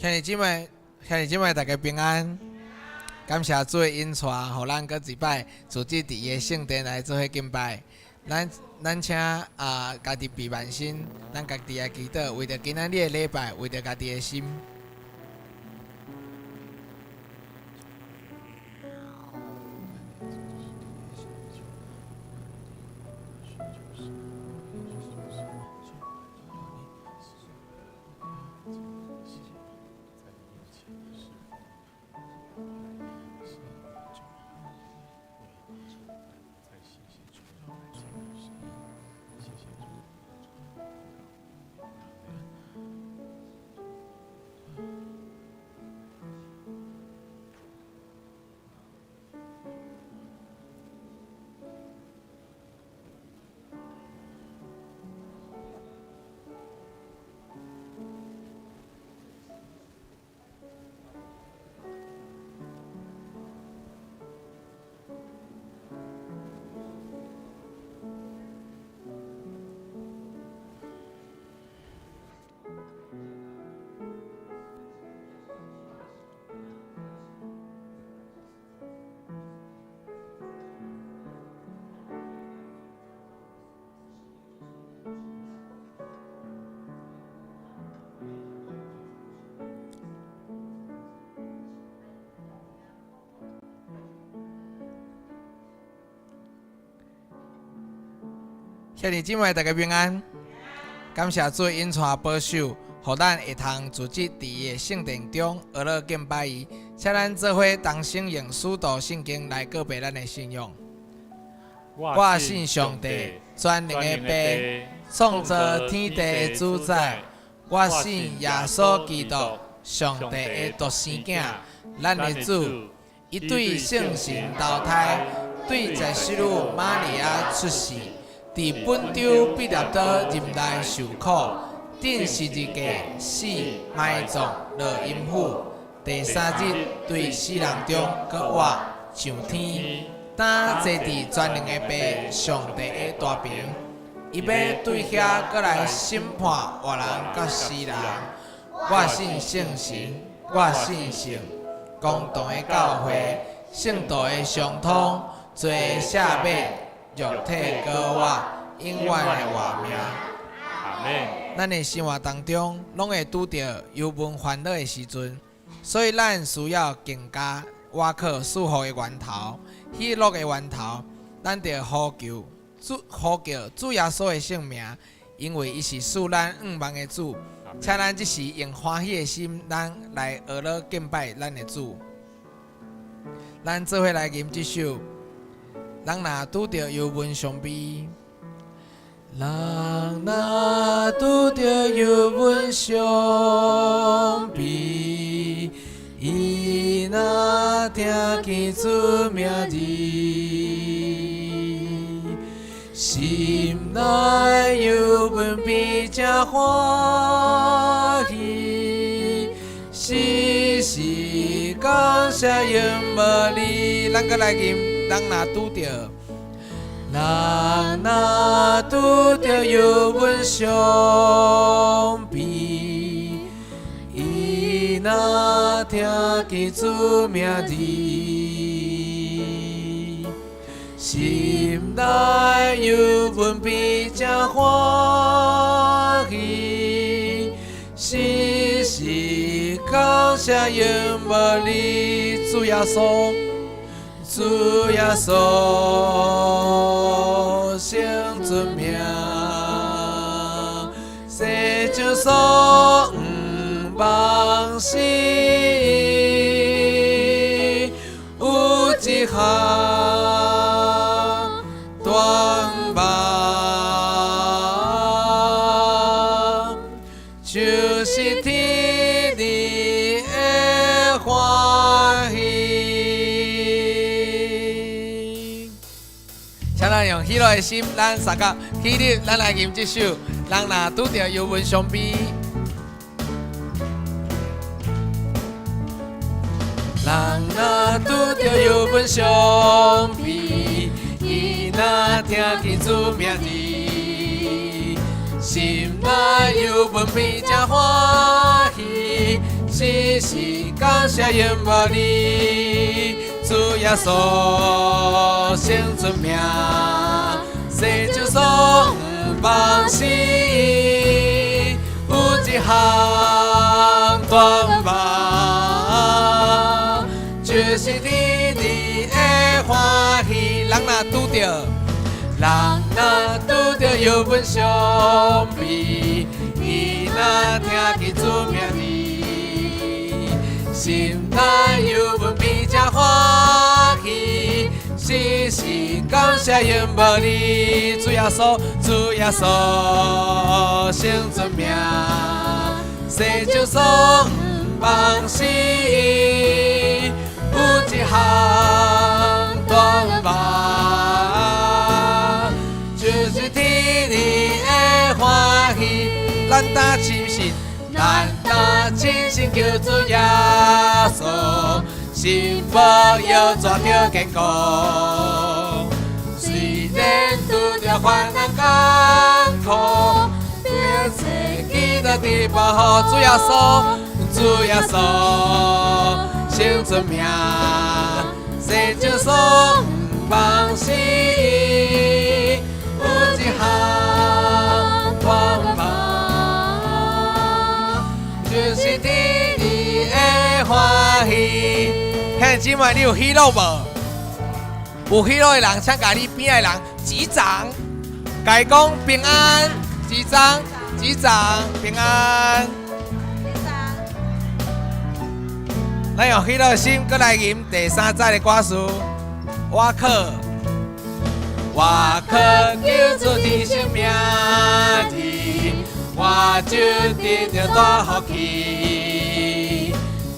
兄弟姊妹，兄弟姊妹，大家平安。感謝主的恩帶，予咱閣一擺組織佇伊的聖殿來做伙敬拜。咱請啊，家己備萬心，咱家己來祈禱，為著今仔日的禮拜，為著家己的心。兄弟姊妹，大家平安。感謝主恩帶保守，予咱會通組織佇伊的聖殿中，學樂敬拜伊。請咱做伙同聲用使徒信經來告白咱的信仰。我信上帝，全能的父，創造天地的主宰。我信耶穌基督，上帝的獨生囝，咱的主。伊對聖神投胎，對十四女瑪利亞出世。佇本丟彼拉多任內受苦，釘十字架死，埋葬，落陰府，第三日對死人中閣活，上天，擔坐佇全能的父上帝的大爿，伊欲對遐閣來審判活人佮死人。我信聖神，我信聖公同的教會，聖徒的相通，罪的赦免。肉體閣活，永遠的活命。阿們。咱的生活當中，攏會拄著憂悶煩惱的時陣，所以咱需要更加倚靠賜福的源頭、喜樂的源頭。咱著呼求主，呼叫主耶穌的聖名，因為伊是賜咱向望的主。請咱這時用歡喜的心，咱來學樂敬拜咱的主。咱做伙來吟這首。人若拄著憂悶傷悲，人若拄著憂悶傷悲，伊若聽見主名字，心內憂悶變誠歡喜，時時感謝永無離。咱閣來吟。人若拄著，人若拄著憂悶傷悲，伊若聽見主名字，心內憂悶變誠歡喜，時時感謝永無離。主耶穌。主耶穌，聖尊名，世上所毋望時，有一項大望，就是天裡的歡喜。請咱用喜樂的心，咱三甲起立，咱來吟這首。人若拄著憂悶傷悲，人若拄著憂悶傷悲，伊若聽見主名字，心內憂悶變誠歡喜，時時感謝仰望你，主耶穌聖尊名，世上所毋放失，有一項願望，就是天地的歡喜。人若拄著，人若拄著油溫相比，伊若聽見主名字，心內油溫變誠歡喜，時時感謝仰望你，主耶穌，主耶穌聖尊名，世上所毋放失，有一項願望，就是天地的歡喜。咱當深信，咱當深信求主耶穌，心無搖抓著堅固。雖然拄著患難艱苦，並且基督的保護，主耶穌，主耶穌聖尊名，世上所毋放失，有一項願望，就是天地的歡喜。兄弟姊妹，你有喜樂無？有喜樂的人，請共你邊仔的人擊掌，共伊講平安，擊掌，擊掌，平安。咱用喜樂的心，閣來吟第三節的歌詞。我靠，我靠，求主天生名字，我就得著大福氣。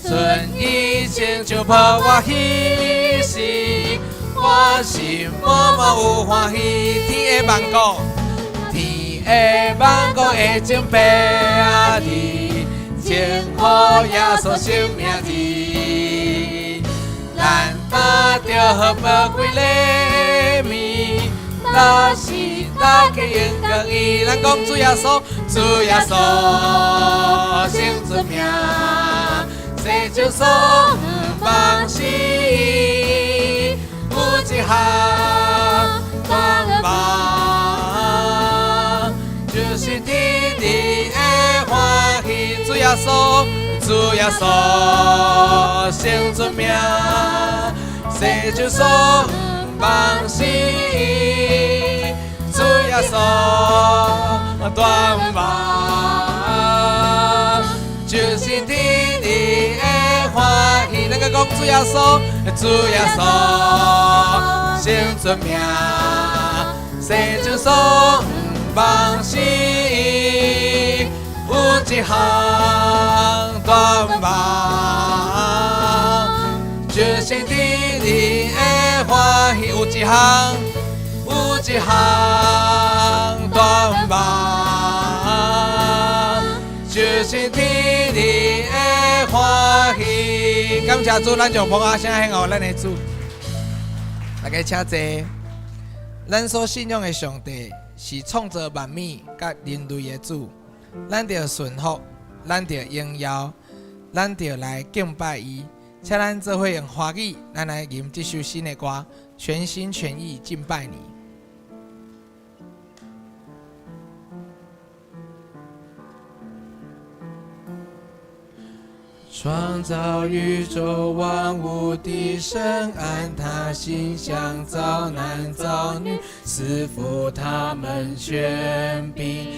春意親像抱我彼時，我心滿滿有歡喜。天的萬國，天的萬國會將白字，稱呼耶穌聖名字。咱得著好寶貴禮物，若是大家勇敢伊，咱講主耶穌，主耶穌聖尊名，世上所毋放失，有一項願望，就是天地的歡喜。主耶穌，主耶穌聖尊名，世上所毋放失，主耶穌願望，就是天地的歡喜。咱閣講主耶穌，主耶穌聖尊名，世上所毋放失，有一項願望，就是天地的歡喜。有一項，有一項願望，就是天地的歡喜。感謝主，咱將捧仔聲獻予咱的主。大家請坐。咱所信仰的上帝是創造萬物佮人類的主，咱著順服，咱著榮耀，咱著來敬拜伊。請咱做伙用華語，咱來吟這首新的歌，全心全意敬拜你。創造宇宙萬物的神，按他形象造男造女，賜福他們權柄，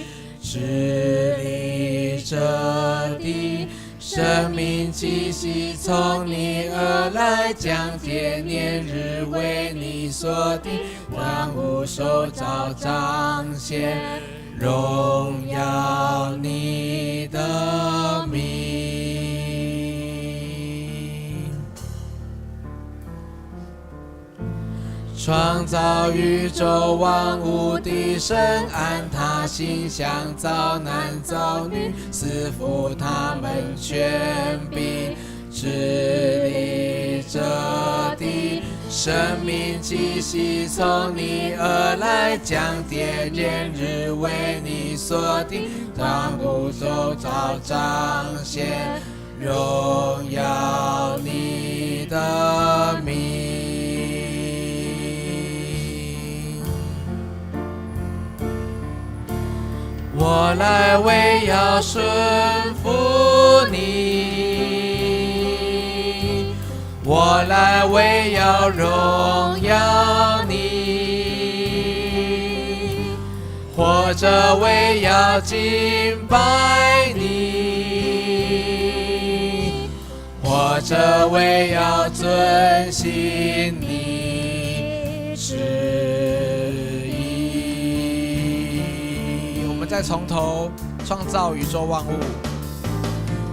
治理這地。生命氣息從你而來，將天年日為你所定，萬物受造彰顯榮耀你的名。創造宇宙萬物的神，按他形象造男造女，賜福他們權柄，治理這地。生命氣息從你而來，將天年日為你所定，萬物受造彰顯榮耀你的名。我來為要順服你，我來為要榮耀你，活著為要敬拜你，活著為要遵行你旨意。我們再從頭創造宇宙萬物，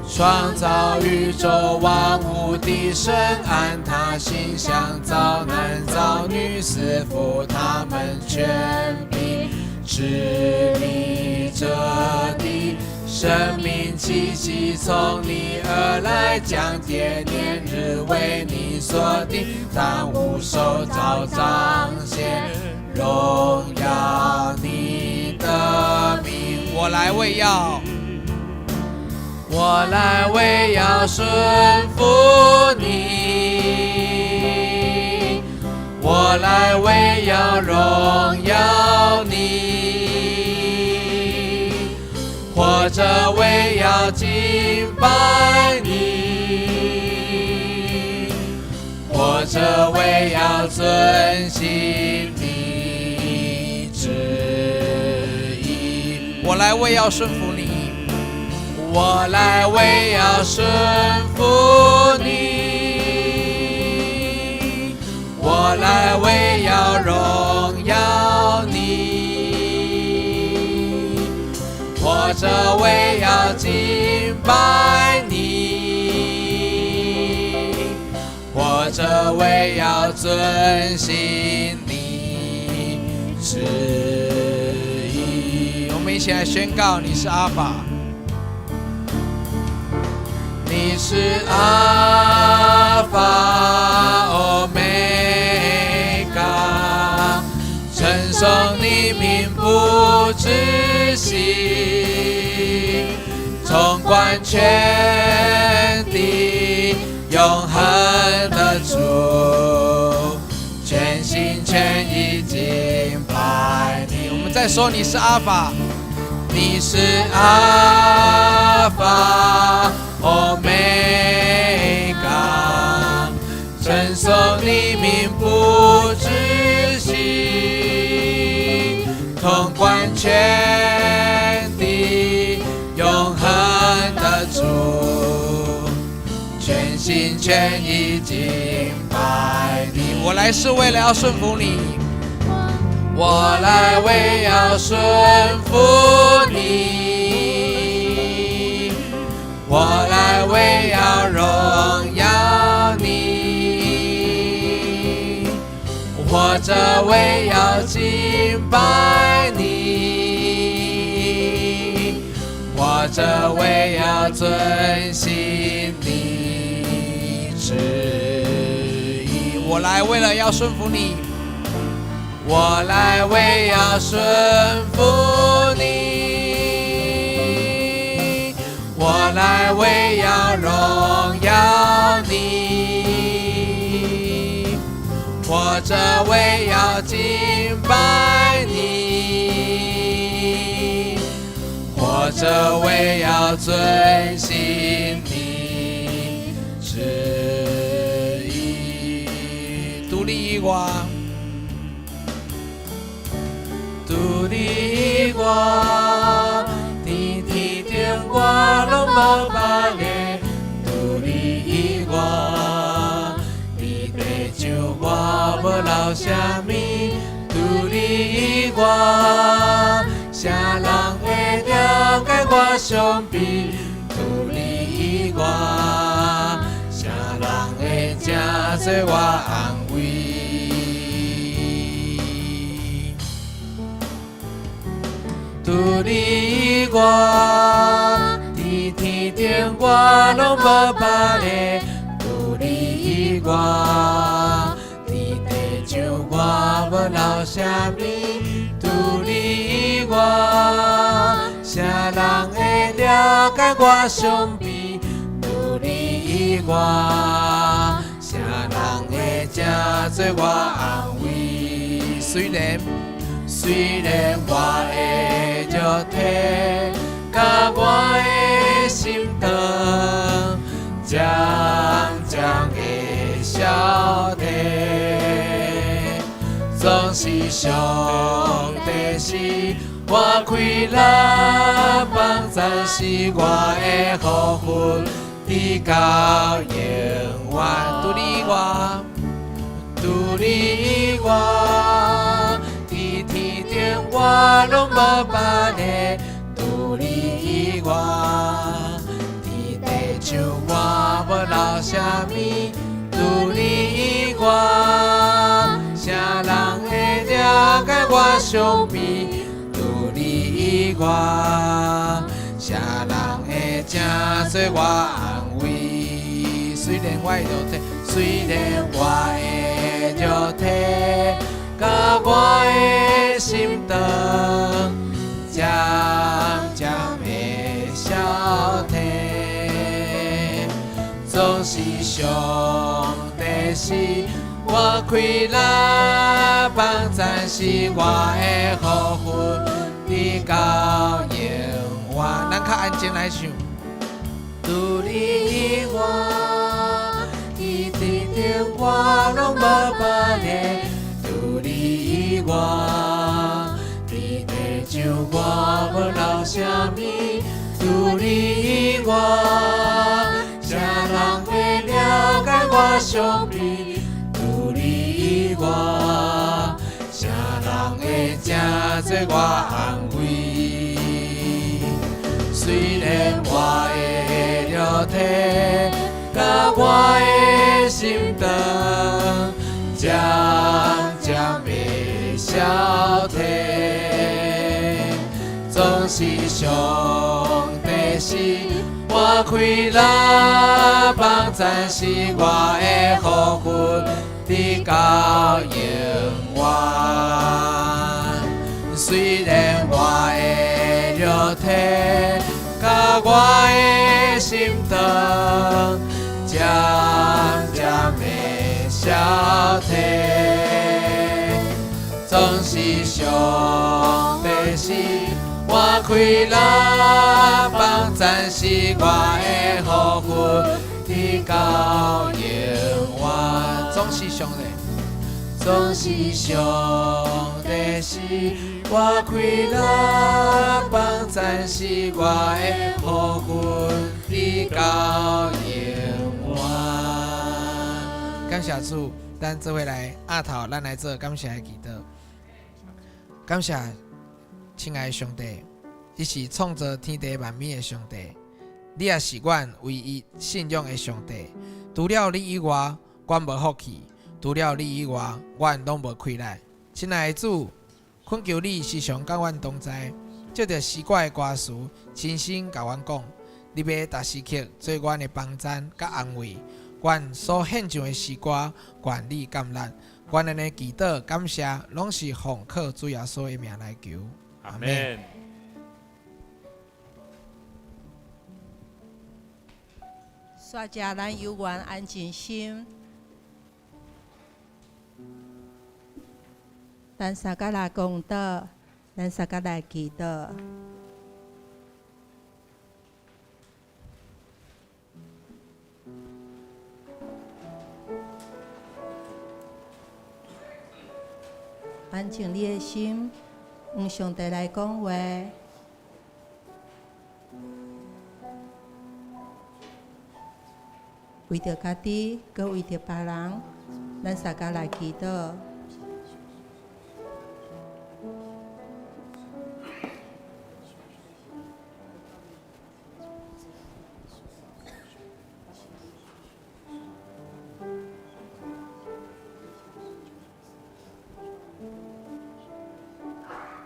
創造宇宙萬物的神，按他形象造男造女，賜福他們權柄，治理這地。生命氣息從你而來，將典年日為你所定，當無受造彰顯榮耀你的名。我來為要，我來為要順服你，我來為要榮耀你，活著為要敬拜你，活著為要遵行你旨意。我來為要順服你，我來為要順服你，我來為要榮耀你，活著為要敬拜你，活著為要遵行你旨意。我們一起來宣告：你是阿法，你是阿法歐梅嘎，稱頌你名不止息，統管全地永恆的主，全心全意敬拜你。我們再說，你是阿法，你是阿法歐梅嘎，稱頌你名不止息，統管全地永恆的主，全心全意敬拜你。我來是為了要順服你，我來為要順服你，我來為要榮耀你，活著為要敬拜你，活著為要遵行你旨意。我來為了要順服你，我來為要順服你，我來為要榮耀你，活著為要敬拜你，活著為要遵行你旨意。除你以外，除你以外，佇天頂我攏無別个。除你以外，佇地上我無留啥物。除你以外，啥人會了解我傷悲？除你以外，啥人會成做我安慰？除你以外，佇天頂我攏無別个。除你以外，佇地上我無留啥物。除你以外，啥人會了解我傷悲？除你你以外，啥人會成做我安慰？雖然我的肉體佮我的心腸，漸漸會消退，總是上帝是我快樂幫贊，是我的福分，直到永遠。除你以外，除你以外，佇天頂我攏無別个。除你以外，佇地上我無留啥物。除你以外，啥人會了解我傷悲？除你以外，啥人會成做我安慰？雖然我的肉體，雖然我的肉體，佮我的心腸，漸漸會消退，總是上帝是我快樂幫贊，是我的福分，直到永遠。咱較安靜來唱。除你以外，佇天頂我攏無別个。除你以外，佇地上我無留啥物。除你以外，啥人會了解我傷悲？除你以外，啥人會成做我安慰？雖然我的肉體佮我的心腸，漸漸會消退，總是上帝是我快樂幫贊，是我的福分，直到永遠。雖然我的肉體佮我的心腸，漸漸會消退，總是上帝是我快樂幫贊，是我的福分，直到永遠。總是上帝，總是上帝是我快樂幫贊，是我的福分，直到永遠。感謝主，咱做伙來額頭，咱來做感謝的祈禱。感謝親愛的上帝，你是創造天地萬物的上帝，你也是阮唯一信仰的上帝。除了你以外，阮無福氣；除了你以外，阮攏無氣力。親愛的主，懇求你時常佮阮同在，藉著詩歌的歌詞，親身共阮講，你欲逐時刻做阮的幫贊佮安慰。阮所獻上的詩歌，願你接納。阮按呢祈禱感謝，攏是奉靠主耶穌的名來求。阿門。煞遮咱有緣安靜心，咱三個來講道，咱三個來祈禱。安靜你的心，向上帝來講話。為著家己，閣為著別人，咱三個來祈禱。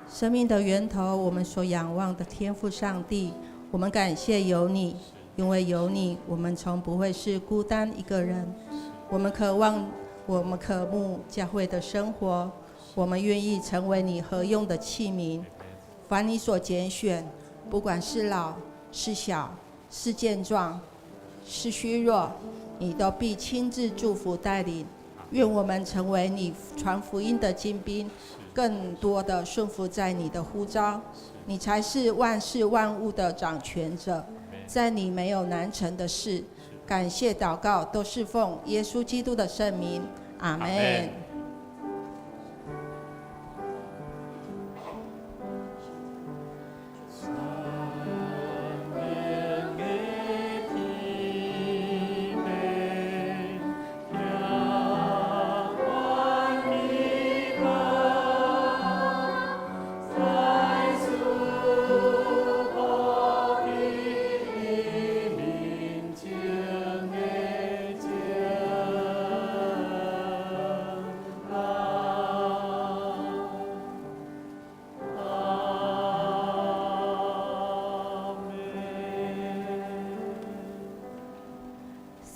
生命的源頭，我們所仰望的天父上帝，我們感謝有你，因為有你，我們從不會是孤單一個人。我們渴望，我們渴慕教會的生活，我們願意成為你合用的器皿。凡你所揀選，不管是老是小，是健壯，是虛弱，你都必親自祝福帶領。願我們成為你傳福音的精兵，更多的順服在你的呼召。你才是萬事萬物的掌權者，在你沒有難成的事。感謝禱告都是奉耶穌基督的聖名，阿門。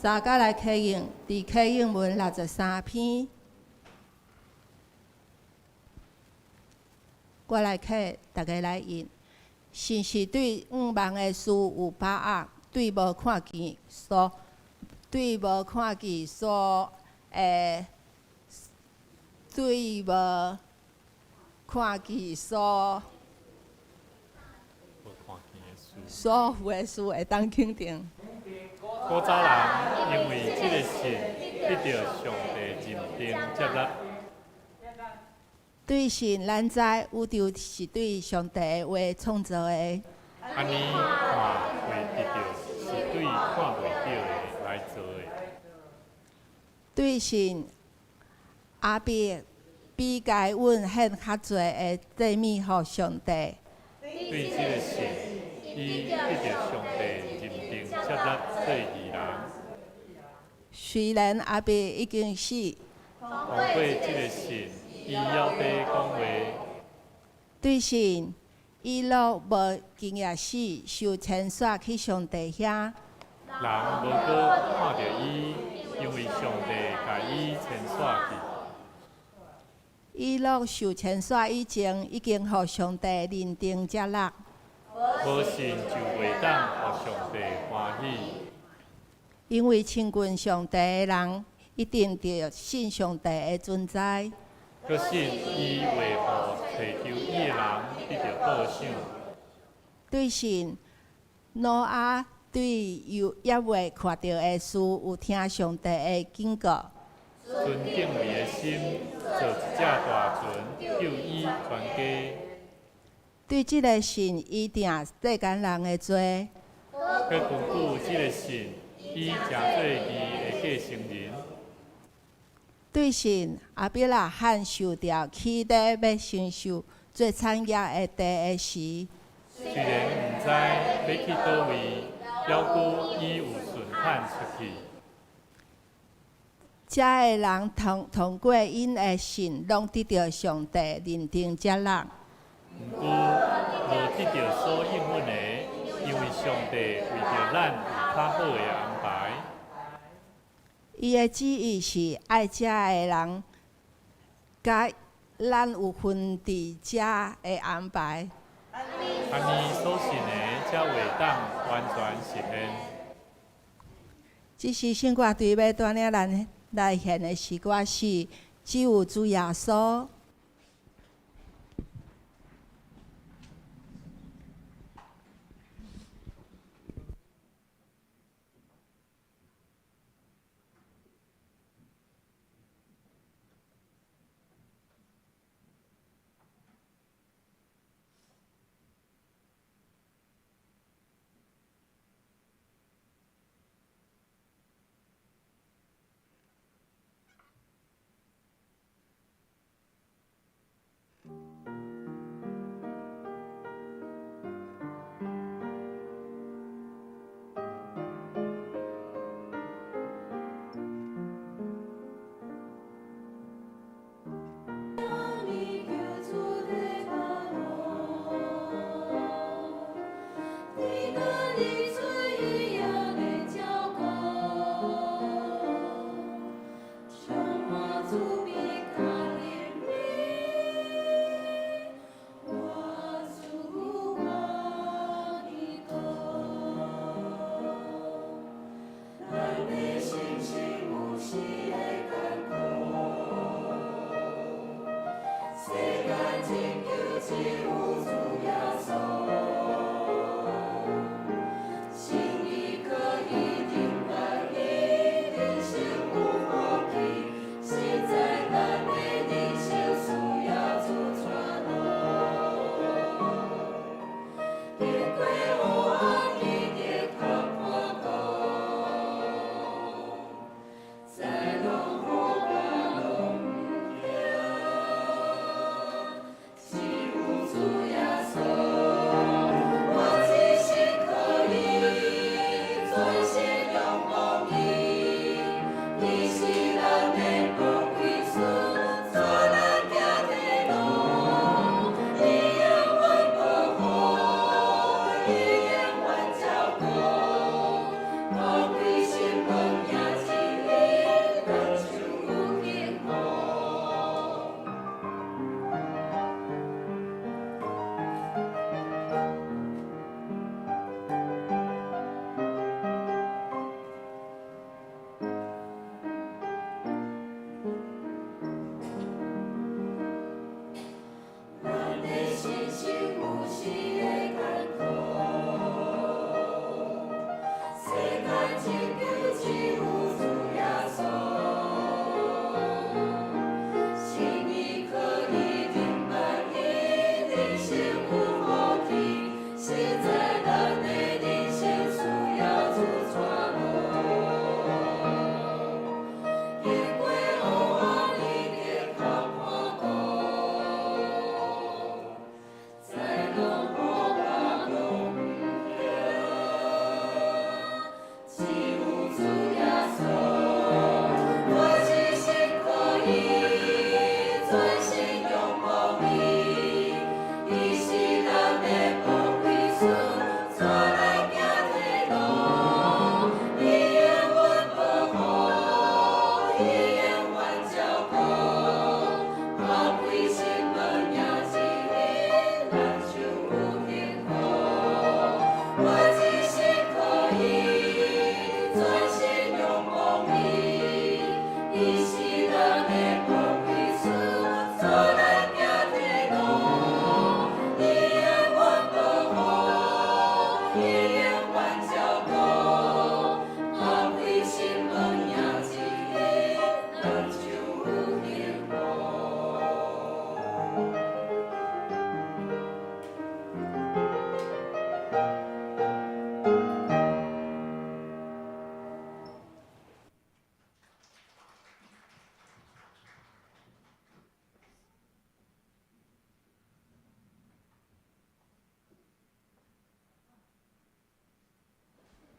大家來啟應，佇啟應文63篇，我來啟，大家來應。是毋是對向望的事有把握，對無看見所，對無看見所，對無看見所，所有的事會當肯定。古早人因為這个信得著上帝認定接納。對信，咱知宇宙是對上帝的話創造的。按呢看袂得著，是對看袂著的來做的。對信，亞伯比該隱獻較濟的祭物予上帝。對這个信，伊得著上帝認定接納做義人。雖然亞伯已經死，通過這个信，伊猶佇講話。對信，以諾無驚訝死，受遷徙去上帝遐。人無閣看著伊，因為上帝共伊遷徙去。以諾受遷徙以前，已經予上帝認定接納。無信就袂當予上帝歡喜。因為親近上帝的人，一定著信上帝的存在。閣信伊會予尋求伊的人得著報賞。對信，挪亞對猶猶未看著的事，有聽上帝的警告。存敬畏的心，造一隻大船，救伊全家。對這个信，伊定世間人的罪。閣根據這个信，伊成做義的繼承人。對信，亞伯拉罕受著起底欲承受做產業的地的時，雖然毋知欲去佗位，猶閣伊有順坦出去。遮的人通過𪜶的信，攏得著上帝認定接納。毋過無得著所應允的，因為上帝為著咱有較好的安排。伊的旨意是愛遮的人，佮咱有份佇遮的安排。按呢所信的，才會當完全實現。這是聖歌隊欲帶領咱來獻的詩歌是只有主耶穌。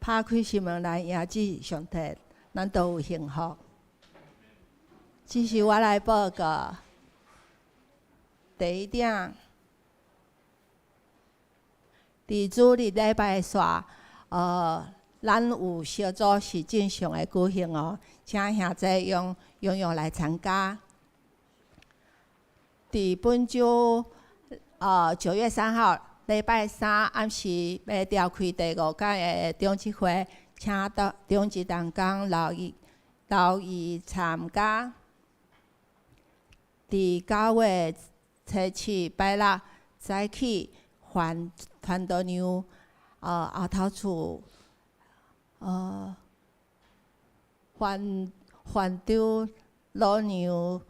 拍開心門來迎接上帝，咱都有幸福。這是我來報告。第一點，佇主日禮拜煞，咱有小組是正常的舉行哦，請兄弟踴踴躍來參加。佇本週9月3號禮拜三暗時欲召開第五屆的長執會，請到長執同工留意留意參加。佇9月初7拜六早起，范傳道娘後頭厝范范長老娘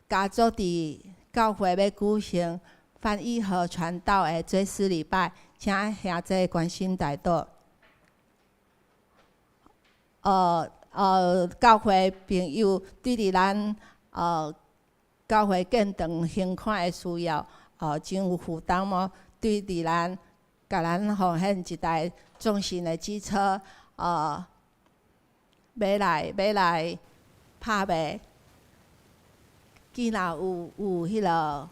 家族佇教會欲舉行范義和傳道的追思禮拜，請兄弟關心代禱。教會朋友對佇咱教會建堂還款的需要，真有負擔哦。對佇咱，共咱奉獻一台重型的機車，欲來拍賣。既若有彼个，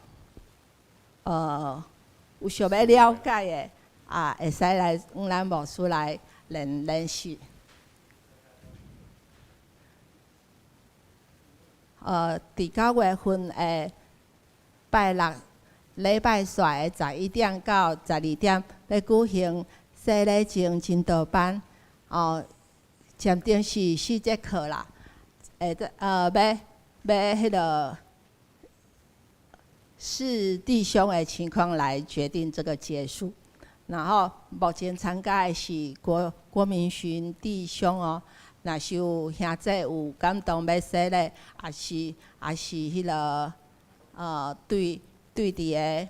有想欲了解的，啊，會使來向咱牧師來聯繫。佇9月份的拜六禮拜煞的11點到12點，欲舉行洗禮前證道班，哦，暫定是四節課啦，會得欲彼个視弟兄的情況來決定這個結束。然後目前參加的是郭郭明勳弟兄哦。若是有兄弟有感動欲洗禮，抑是彼个對佇个，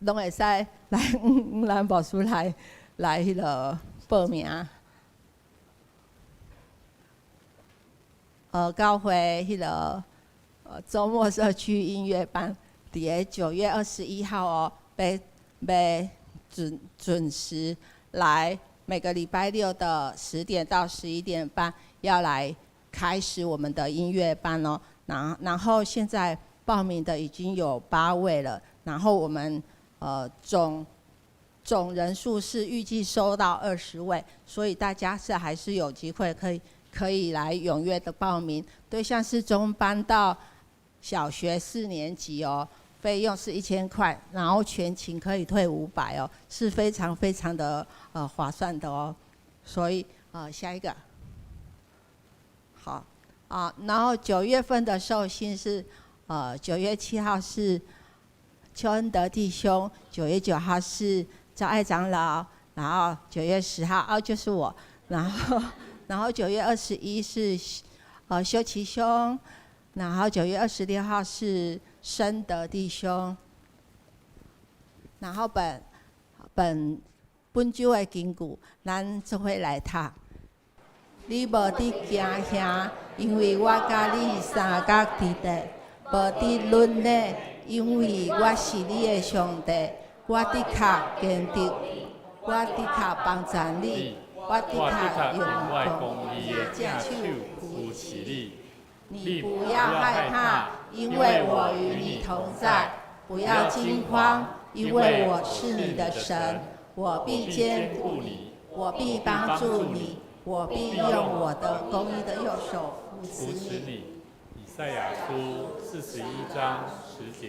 攏會使來咱牧師來彼个報名。教會彼个週末社區音樂班，佇个9月21號哦，欲欲準準時來。每個禮拜六的10點到11點半要來開始我們的音樂班哦。然後現在報名的已經有八位了，然後我們總人數是預計收到20位，所以大家是還是有機會可以來踴躍的報名。對象是中班到小學四年級哦，費用是1000塊，然後全勤可以退500哦，是非常非常的划算的哦。所以下一個，好啊，然後9月份的壽星是9月7號是邱恩德弟兄，9月9號是趙愛長老，然後9月10號哦就是我，然後9月21是修齊兄，然後9月26號是申德弟兄，然後本週的經句，咱做伙來讀。你無得驚嚇，因為我佮你相佮佇咧；無得軟弱，因為我是你的上帝。我的確堅定，我的確幫助你，我的確用公義的正手扶持你。你不要害怕，因為我與你同在；不要驚慌，因為我是你的神，我必堅固你，我必幫助你，我必用我的公義的右手扶持你。以賽亞書41章10節。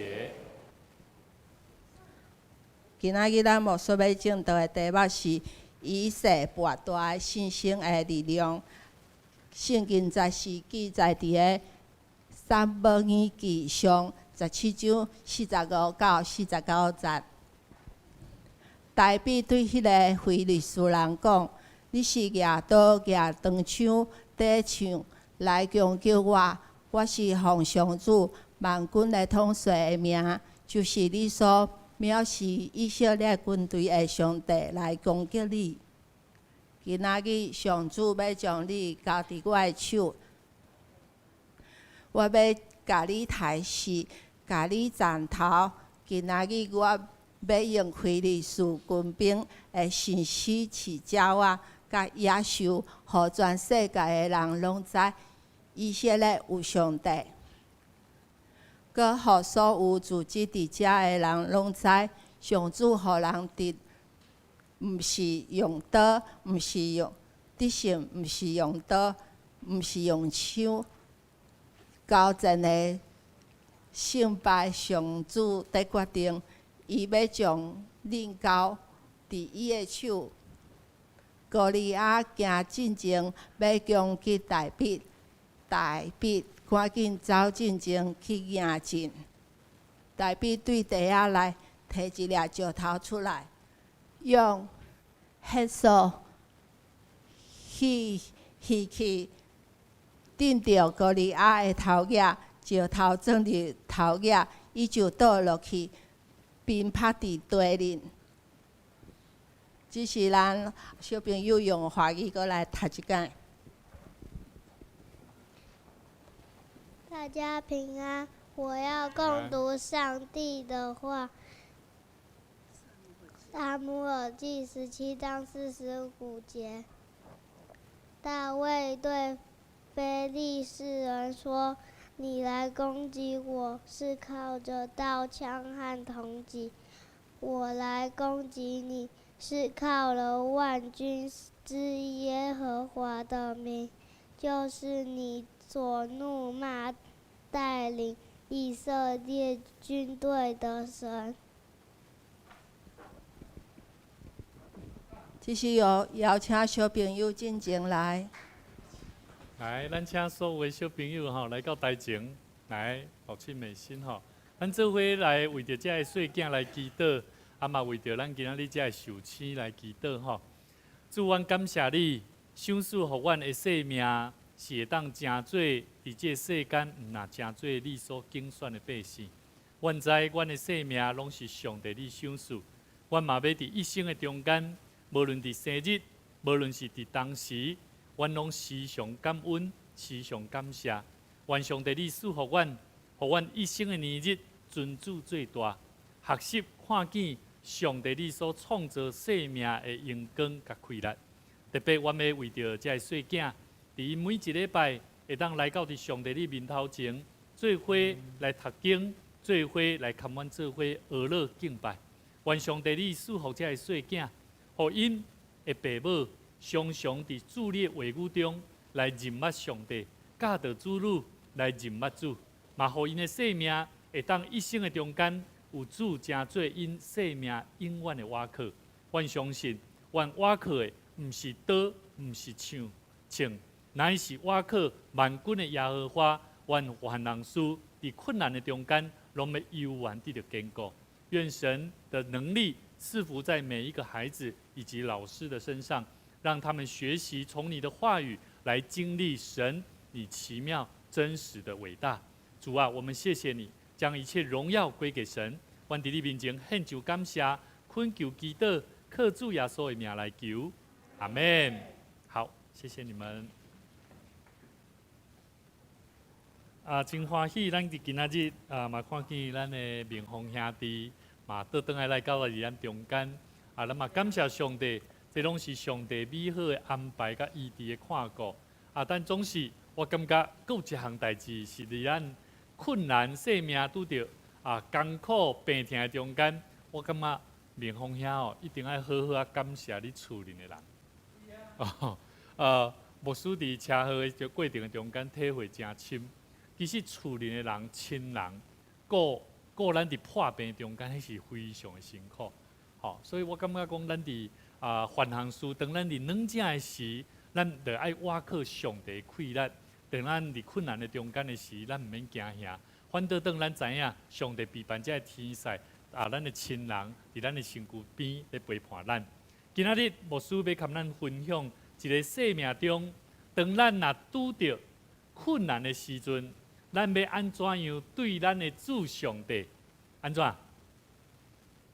今仔日咱牧師欲證道的題目是以細跋大的信心的力量。聖經在是記載佇个撒母耳記上17章45到49節。大衛對彼个非利士人講：你是舉刀舉長槍短槍來攻擊我，我是奉上主萬軍的統帥的名，就是你所藐視以色列軍隊的上帝來攻擊你。今仔日上主欲將你交佇我的手，我欲共你刣死，共你斬頭。今仔日我欲用非利士軍兵的神死飼鳥仔佮野獸，予全世界的人攏知以色列有上帝。閣予所有聚集佇遮的人攏知，上主予人得，毋是用刀，毋是用得勝，毋是用刀，毋是用槍。交戰的勝敗，上主佇決定，伊欲將恁交佇伊的手。歌利亞行進前，欲攻擊大衛，大衛趕緊走進前去迎戰。大衛對袋仔內提一粒石頭出來，用鐵索去去去，頂著歌利亞的頭額，石頭撞佇頭額，伊就倒落去，面趴佇地面。這是咱小朋友用華語閣來讀一擺。大家平安，我要共讀上帝的話。撒母耳記17章45節，大衛對非利士人說：“你來攻擊我是靠著刀槍和銅戟，我來攻擊你是靠了萬軍之耶和華的名，就是你所怒罵帶領以色列軍隊的神。” 這是由邀請小朋友進前來。來，咱請所有的小朋友吼來到台前來，抱起美心吼。咱做伙來為著這个細囝來祈禱，啊嘛為著咱今仔日這个壽星來祈禱吼。主，阮感謝你，賞賜予阮的生命是會當成做佇這个世間，毋若成做你所揀選的百姓。阮知阮的生命攏是上帝你賞賜，阮嘛欲佇一生的中間，無論佇生日，無論是佇當時，阮攏時常感恩，時常感謝。願上帝你賜予阮，予阮一生的年日尊主最大，學習看見上帝你所創造生命的榮光佮氣力。特別阮欲為著這个細囝，佇𪜶每一禮拜會當來到佇上帝你面頭前，做伙來讀經，做伙來共阮做伙學樂敬拜。願上帝你賜福這个細囝，予𪜶的爸母常常佇主你的話語中來認捌上帝，教導子女來認捌主，嘛予𪜶的生命會當一生的中間有主成做𪜶生命永遠的倚靠。阮相信，阮倚靠的毋是刀，毋是槍，槍，乃是倚靠萬軍的耶和華。願凡人事佇困難的中間，攏欲猶原得著堅固。願神的能力賜福在每一個孩子以及老師的身上，讓他們學習從你的話語來經歷神你奇妙真實的偉大。主啊，我們謝謝你，將一切榮耀歸給神。阮佇你面前獻上感謝，懇求祈禱，靠主耶穌的名來求，阿門。好，謝謝你們。啊，真歡喜，咱佇今仔日啊，嘛看見咱的明峰兄弟嘛倒轉來來到佇咱中間。啊，咱嘛感謝上帝，這攏是上帝美好的安排佮醫治的看顧。啊，但總是我感覺，閣有一項代誌是佇咱困難生命拄著啊艱苦病痛的中間，我感覺明峰兄哦，一定愛好好啊感謝你厝裡的人。哦，牧師佇車禍的過程的中間體會誠深。其實厝裡的人、親人顧顧咱佇破病中間，彼是非常的辛苦。吼，所以我感覺講，咱佇啊凡項事，當咱佇軟正的時，咱著愛倚靠上帝氣力；當咱佇困難的中間的時，咱毋免驚嚇。反倒當咱知影上帝備辦這个天使啊，咱的親人佇咱的身軀邊咧陪伴咱。今仔日牧師欲共咱分享一个生命中，當咱若拄著困難的時陣，咱欲按怎樣對咱的主上帝？按怎？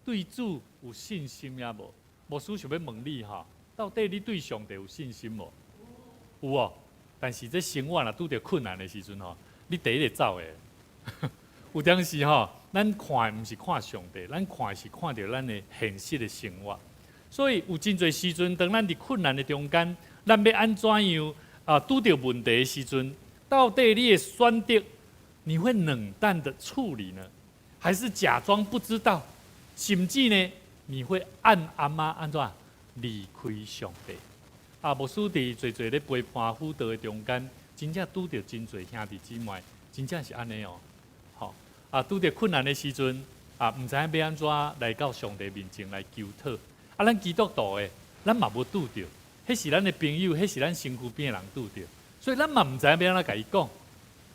對主有信心抑無？牧師想欲問你吼，到底你對上帝有信心無？有哦。但是這生活若拄著困難的時陣吼，你第一個走的。有當時吼，咱看的毋是看上帝，咱看的是看著咱的現實的生活。所以有真濟時陣，當咱佇困難的中間，咱欲按怎樣啊？拄著問題的時陣，到底你的選擇，你會冷淡的處理呢，還是假裝不知道？甚至呢，你會暗暗仔按怎離開上帝？啊，牧師佇濟濟咧陪伴輔導的中間，真正拄著真濟兄弟姊妹，真正是按呢哦。吼啊，拄著困難的時陣啊，毋知影欲按怎來到上帝面前來求討。啊，咱基督徒的，咱嘛無拄著，彼是咱的朋友，彼是咱身軀邊的人拄著，所以咱嘛毋知影欲按怎共伊講。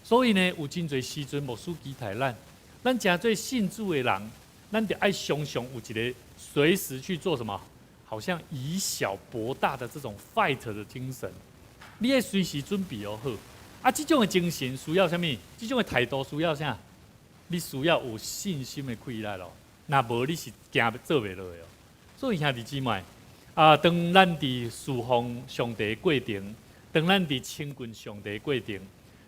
所以呢，有真濟時陣，牧師期待咱，咱誠做信主的人，咱著愛常常有一个隨時去做什麼？好像以小博大的這種 fight 的精神，你愛隨時準備好。啊，這種的精神需要啥物？這種的態度需要啥？你需要有信心的氣力咯。若無你是驚做袂落的哦。所以兄弟姊妹，啊，當咱佇侍奉上帝的過程，當咱佇親近上帝的過程，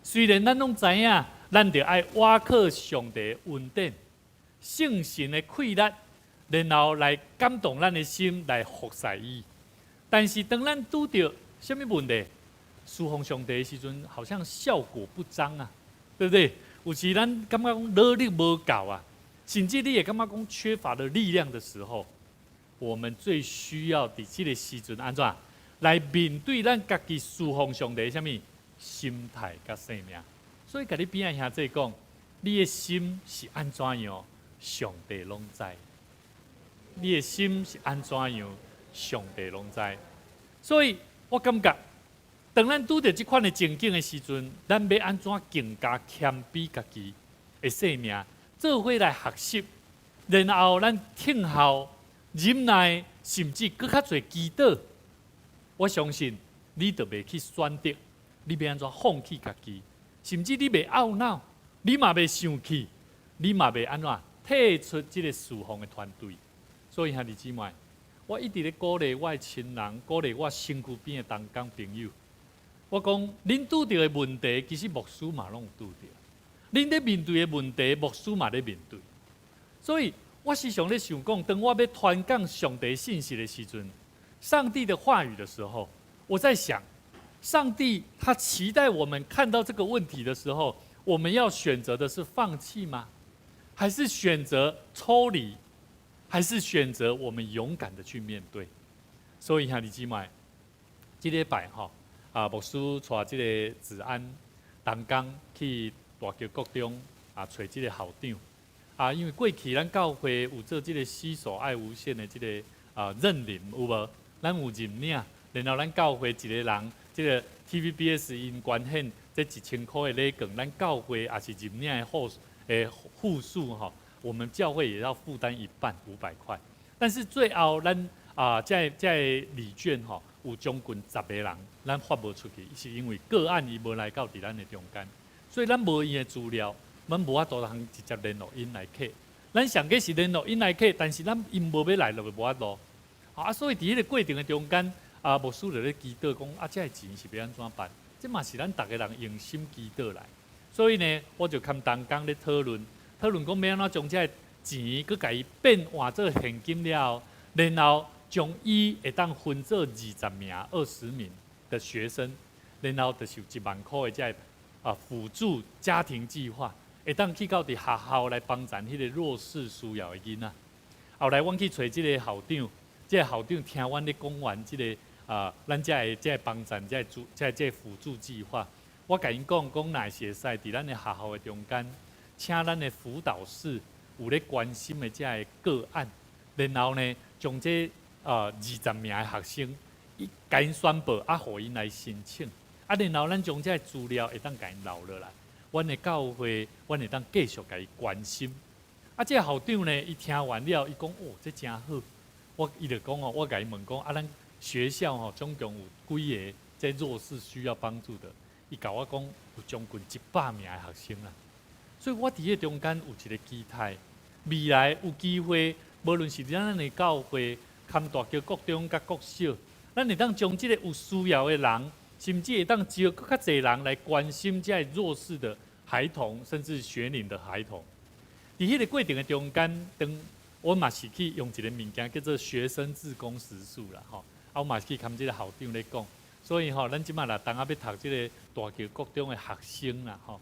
雖然咱攏知影，咱著愛倚靠上帝的恩典、聖神的氣力，然後來感動咱的心，來服侍伊。但是當咱拄著啥物問題，侍奉上帝的時陣，好像效果不彰啊，對不對？有時咱感覺講努力無夠啊，甚至你會感覺講缺乏了力量的時候，我們最需要佇這个時陣按怎來面對咱家己侍奉上帝的啥物心態佮生命。所以，共你邊仔兄弟講，你的心是按怎樣，上帝攏知。你的心是按怎樣，上帝攏知。所以我感覺，當咱拄著這款的情景的時陣，咱欲按怎更加謙卑家己的生命，做伙來學習，然後咱聽候、忍耐，甚至閣較濟祈禱。我相信你就袂去選擇，你欲按怎放棄家己，甚至你袂懊惱，你嘛袂生氣，你嘛袂按怎退出這个侍奉的團隊。所以兄弟姊妹，我一直咧鼓勵我的親人，鼓勵我身軀邊的同工朋友。我講，恁拄著的問題，其實牧師嘛攏有拄著。恁咧面對的問題，牧師嘛咧面對。所以我時常咧想講，當我欲傳講上帝信息的時陣，上帝的話語的時候，我在想，上帝他期待我們看到這個問題的時候，我們要選擇的是放棄嗎？還是選擇抽離？還是選擇我們勇敢的去面對？所以兄弟姊妹，這禮拜吼，啊，牧師帶這个子安同工去大橋國中啊，揣這个校長啊，因為過去咱教會有做這个攜手愛無限的這个啊認領有無？咱有認領，然後咱教會一个人，這个 TVBS 𪜶捐獻這1000箍的禮券，咱教會也是認領的戶的戶數吼。我們教會也要負擔一半500塊，但是最後咱啊，這禮券吼，有將近10個人，咱發無出去，是因為個案伊無來到佇咱的中間，所以咱無伊的資料，咱無法度通直接聯絡𪜶來客。咱上過是聯絡𪜶來客，但是咱𪜶無欲來就無法度。啊，所以佇彼个過程的中間，啊，牧師就咧祈禱講，啊，這个錢是欲按怎辦？這嘛是咱逐个人用心祈禱來。所以呢，我就佮同工咧討論，討論講欲按怎將這个錢閣共伊變換做現金了後，然後將伊會當分做20名、20名的學生，然後就是1萬箍的這个啊輔助家庭計劃，會當去到佇學校來幫助彼个弱勢需要的囡仔。後來阮去揣這个校長，這个校長聽阮咧講完這个啊，咱遮的這个幫助、這个助、這個輔助計劃，我共𪜶講講，若是會使佇咱的學校的中間，請咱的輔導室有咧關心的這个個案，然後呢，將這20名的學生，伊共𪜶宣布，啊，予𪜶來申請，啊，然後咱將這个資料會當共𪜶留落來，阮的教會，阮會當繼續共伊關心。啊，這个校長呢，伊聽完了，伊講哦，這誠好。我伊就講哦，我共伊問講，啊，咱學校吼總共有幾个這弱勢需要幫助的？伊共我講有將近100名的學生啦。所以我佇彼中間有一个期待，未來有機會，無論是咱的教會，含大橋國中佮國小，咱會當將這个有需要的人，甚至會當招閣較濟人來關心這个弱勢的孩童，甚至學齡的孩童。佇彼个過程的中間，當我嘛是去用一个物件叫做學生志工時數啦，吼，啊，我嘛是去共這个校長咧講，所以吼，咱這擺若當下欲讀這个大橋國中的學生啦，吼，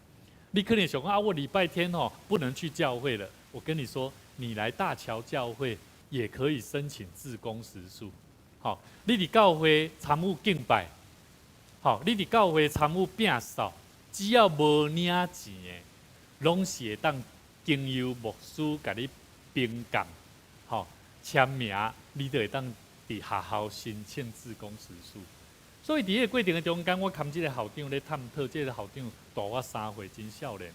你可能想講啊，我禮拜天吼不能去教會了，我跟你說，你來大橋教會也可以申請志工時數，吼，你佇教會參與敬拜，吼，你佇教會參與摒掃，只要無領錢的，攏是會當經由牧師共你評鑑，吼，簽名，你就會當佇學校申請志工時數。所以佇彼个過程的中間，我共這个校長咧探討，這个校長大我3歲，真少年。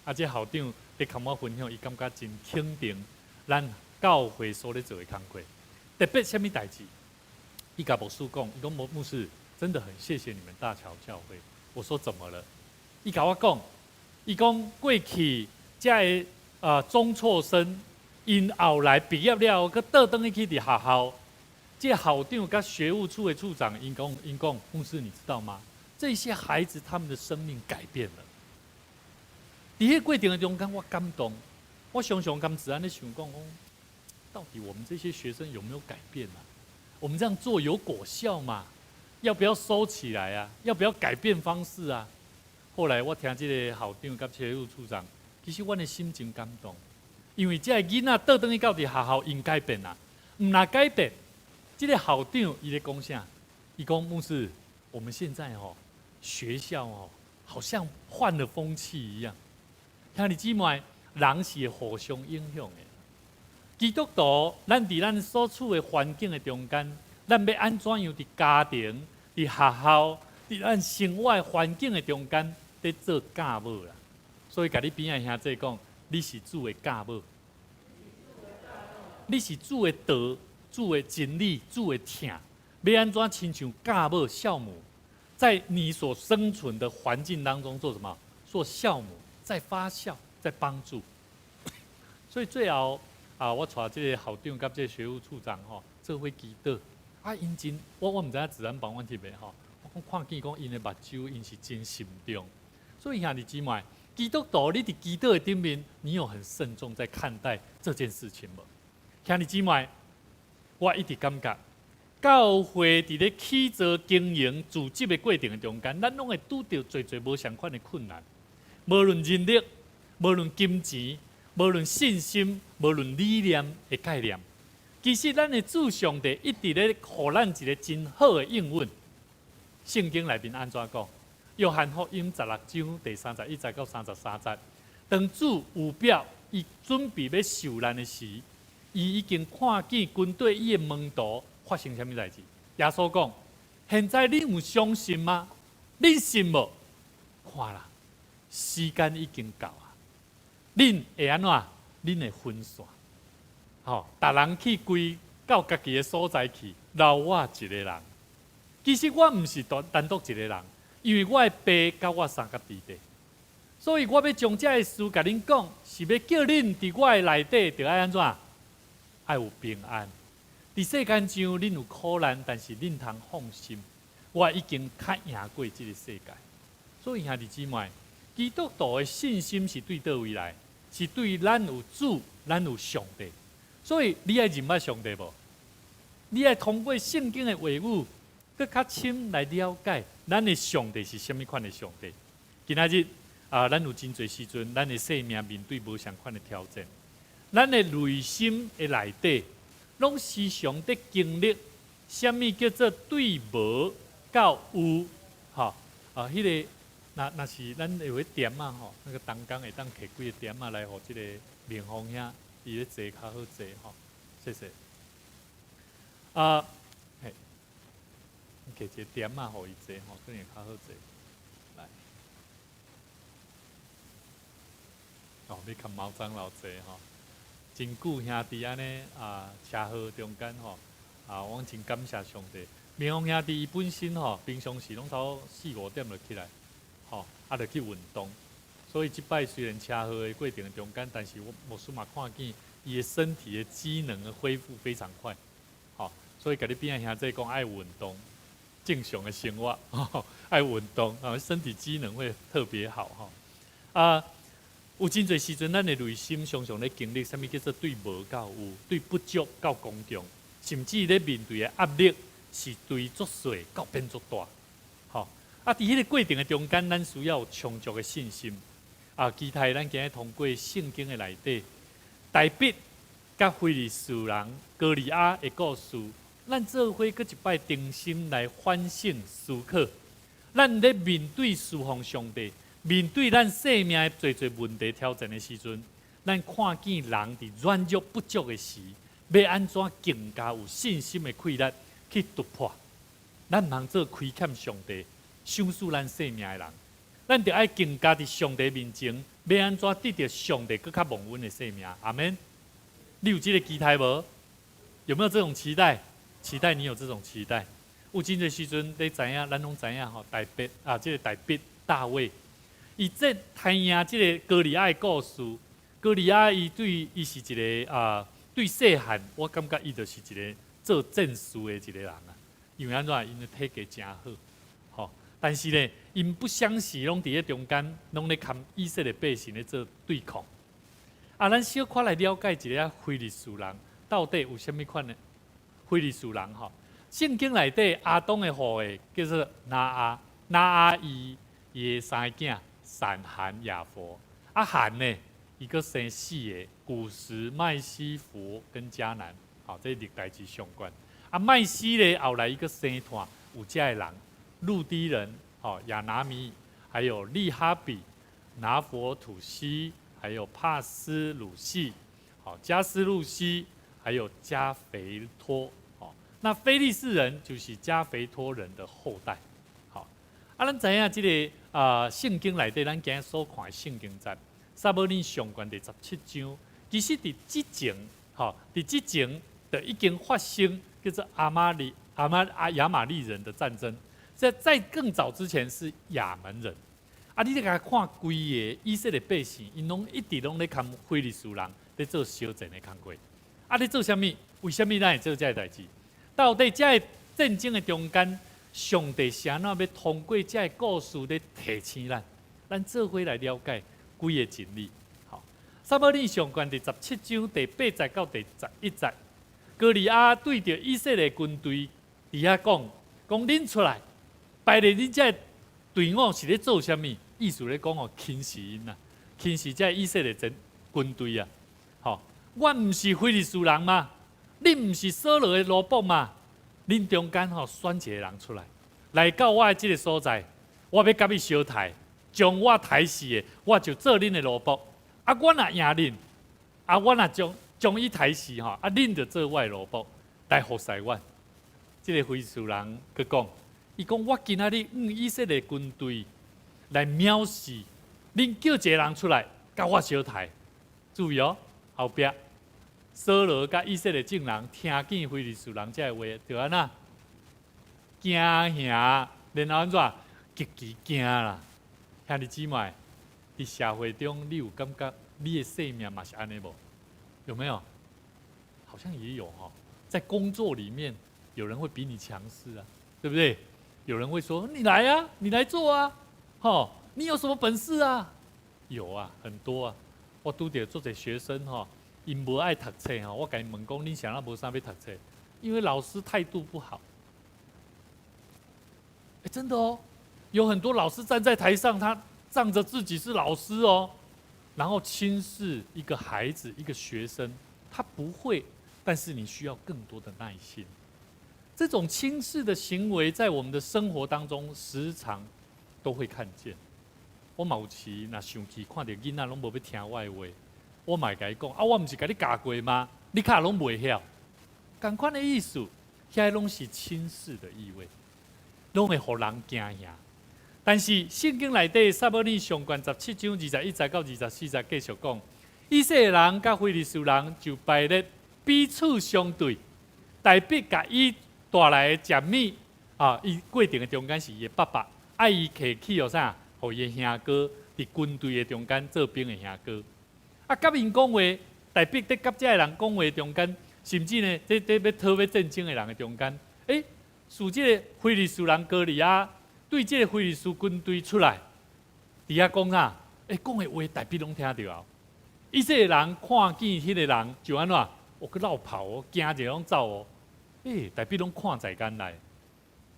啊，這个校長咧共我分享，伊感覺真肯定咱教會所咧做的工課。特別啥物代誌？伊共牧師講，伊講牧師真的很謝謝你們大橋教會。我說怎麼了？伊共我講，伊講過去這个中輟生，𪜶後來畢業了後，閣倒轉去佇學校，這个校長佮學務處的處長，𪜶講，牧師你知道嗎？這些孩子他們的生命改變了。佇彼個過程的中間，我感動，我常常共子安咧想講講，到底我們這些學生有沒有改變啊？我們這樣做有果效嗎？要不要收起來啊？要不要改變方式啊？後來我聽這个校長佮學務處長，其實阮的心真感動，因為這个囡仔倒轉去到佇學校，𪜶改變啊，毋但改變，這个校長伊咧講啥？伊講牧師，我們現在吼學校哦，好像換了風氣一樣。兄弟姊妹，人是會互相影響的。基督徒，咱佇咱所處的環境的中間，咱欲按怎樣佇家庭、佇學校、佇咱生活環境的中間，咧做教母啦。所以，共你邊仔兄弟講，你是主的教母，你是主的道、主的真理、主的疼，欲按怎親像教母、酵母，在你所生存的環境當中做什麼？做酵母，在發酵，在幫助。所以最後啊，我帶這個校長佮這個學務處長吼，做伙祈禱。啊，𪜶真，我毋知影子安幫阮去袂吼。我講看見講𪜶的目睭，𪜶是真慎重。所以兄弟姊妹，基督徒，你佇祈禱的頂面，你有很慎重在看待這件事情無？兄弟姊妹，我一直感覺，教會佇咧起造、經營、組織的過程的中間，咱攏會拄著濟濟無仝款的困難。無論人力，無論金錢，無論信心，無論理念的概念，其實咱的主上帝一直咧予咱一个真好的應允。聖經內面按怎講？約翰福音16章第31節到33節，當主預表伊準備欲受難的時，伊已經看見軍隊伊的門徒發生啥物代誌。耶穌講：現在恁有相信嗎？恁信無？看啦，時間已經到啊！恁會按怎？恁會分散，吼，逐人去歸到家己的所在去，留我一個人。其實我毋是單單獨一個人，因為我的爸佮我相佮佇咧，所以我欲將這个事共恁講，是欲叫恁佇我的內底，著愛按怎？愛有平安。佇世間上恁有苦難，但是恁通放心，我已經較贏過這个世界。所以兄弟姊妹，基督徒的信心是對佗位來？是對咱有主，咱有上帝。所以你愛認捌上帝無？你愛通過聖經的話語，閣較深來了解咱的上帝是啥物款的上帝。今仔日啊，咱有真濟時陣，咱的生命面對無仝款的挑戰，咱的內心的內底，攏時常佇經歷啥物叫做對無到有，吼啊，彼个若是咱有彼點仔吼，那個同工會當提幾个點仔來予這个明峰兄，伊咧坐較好坐吼，謝謝。啊，嘿，提一個點仔予伊坐吼，可能較好坐。來，哦，欲共毛長老坐吼，真久兄弟按呢啊，車禍中間吼，啊，我真感謝上帝。明峰兄弟伊本身吼，平常時攏差四五點就起來，吼，啊，就去運動。所以這擺雖然車禍的過程中間，但是我牧師嘛看見伊的身體的機能的恢復非常快，吼，所以共你邊仔兄弟講愛運動，正常的生活，愛運動啊，身體機能會特別好，吼。啊，有真濟時陣，咱的內心常常咧經歷啥物叫做對無到有，對不足到剛強，甚至咧面對的壓力是對足細到變足大。吼，啊，佇彼个過程的中間，咱需要有充足的信心。啊，期待咱今日通過聖經的內底，大衛佮非利士人歌利亞的故事，咱做伙閣一擺重新來反省思考，咱咧面對侍奉上帝，面對咱生命的濟濟問題挑戰的時陣，咱看見人佇軟弱不足的時，欲按怎更加有信心的氣力去突破？咱毋通做虧欠上帝、賞賜咱生命的人，咱著愛更加佇上帝面前，欲按怎得著上帝閣較蒙恩的生命？阿們。你有這个期待無？有沒有這種期待？期待你有這種期待。有真濟時陣，你知影，咱攏知影吼，大衛啊，這个大衛大衛。伊這刣贏這个歌利亞的故事，歌利亞伊對伊是一个啊，對細漢，我感覺伊就是一个做戰士的一个人啊。因為按怎，𪜶的體格誠好，吼。但是呢，𪜶不相時攏佇咧中間，攏咧共以色列百姓咧做對抗。啊，咱小可來了解一下非利士人到底有啥物款的非利士人吼。聖經內底亞當的後裔叫做拿亞，拿亞伊伊的三个囝。閃含雅弗，啊含呢，伊閣生四个，古實、麥西弗跟迦南，好，這歷代志上卷。啊麥西咧，後來伊閣生湠有遮个人，路低人，吼亞拿米，還有利哈比、拿弗土西，還有帕斯魯西，好加斯路西，還有加腓托，好，那非利士人就是加腓托人的後代。好，啊，咱知影這个啊，聖經內底咱今日所看的聖經節，撒母耳上卷第十七章，其實佇之前，吼，佇之前就已經發生叫做亞瑪利亞瑪阿亞瑪力人的戰爭。在更早之前是亞捫人。啊，你咧共看規个以色列百姓，𪜶攏一直攏咧共非利士人咧做相戰的工課。啊，咧做啥物？為啥物咱會做這个代誌？到底這个戰爭的中間，上帝是按怎欲通過這个故事咧提醒咱？咱做伙來了解規个真理。好，撒母耳上卷第十七章第八節到第十一節，歌利亞對著以色列軍隊佇遐講：講恁出來，排列恁這个隊伍是咧做啥物？意思咧講哦，輕視𪜶啊，輕視這个以色列戰軍隊啊。吼，我毋是非利士人嗎？恁毋是掃羅的奴僕嗎？恁中間吼選一個人出來，來到我的這个所在，我欲佮伊相刣，將我刣死的，我就做恁的奴僕。啊，我若贏恁，啊，我若將將伊刣死吼，啊，恁就做我的奴僕來服侍我。這个非利士人閣講，伊講我今仔日向以色列軍隊來藐視，恁叫一个人出來，佮我相刣。注意哦，後壁掃羅佮以色列眾人聽見非利士人這个話，就按怎驚嚇，然後按怎極其驚啦。兄弟姊妹，佇社會中，你有感覺你的生命嘛是按呢無？有沒有？好像也有哈。在工作裡面，有人會比你強勢啊，對不對？有人會說：“你來啊，你來做啊，吼，你有什麼本事啊？”有啊，很多啊。我拄著足濟學生吼，𪜶無愛讀冊吼，我共𪜶問講：恁啥人無啥欲讀冊？因為老師態度不好。欸，真的哦，有很多老師站在台上，他仗着自己是老師哦，然後輕視一個孩子、一個學生，他不會，但是你需要更多的耐心。這種輕視的行為，在我們的生活當中時常都會看見。我嘛有時若生氣，看著囡仔攏無欲聽我的話，我嘛會共伊講：啊，我毋是共你教過嗎？你較攏袂曉。仝款的意思，遐攏是輕視的意味，攏會予人驚嚇。但是聖經內底撒母耳上卷十七章二十一節到二十四節繼續講，以色列人佮非利士人就排列彼此相對，大衛共伊帶來的食物啊，伊過程的中間是伊的爸爸愛伊提去予啥？予伊的兄哥佇軍隊的中間做兵的兄哥。啊，佮𪜶講話，大衛佇佮這个人講話中間，甚至呢，這欲討欲戰爭的人的中間，欸，是這个非利士人歌利亞對這个非利士軍隊出來，佇遐講啥？欸，講的話大衛攏聽著啊。以色列人看見彼个人就按怎，哦，閣落跑哦，驚者攏走哦。欸，大衛攏看在眼內。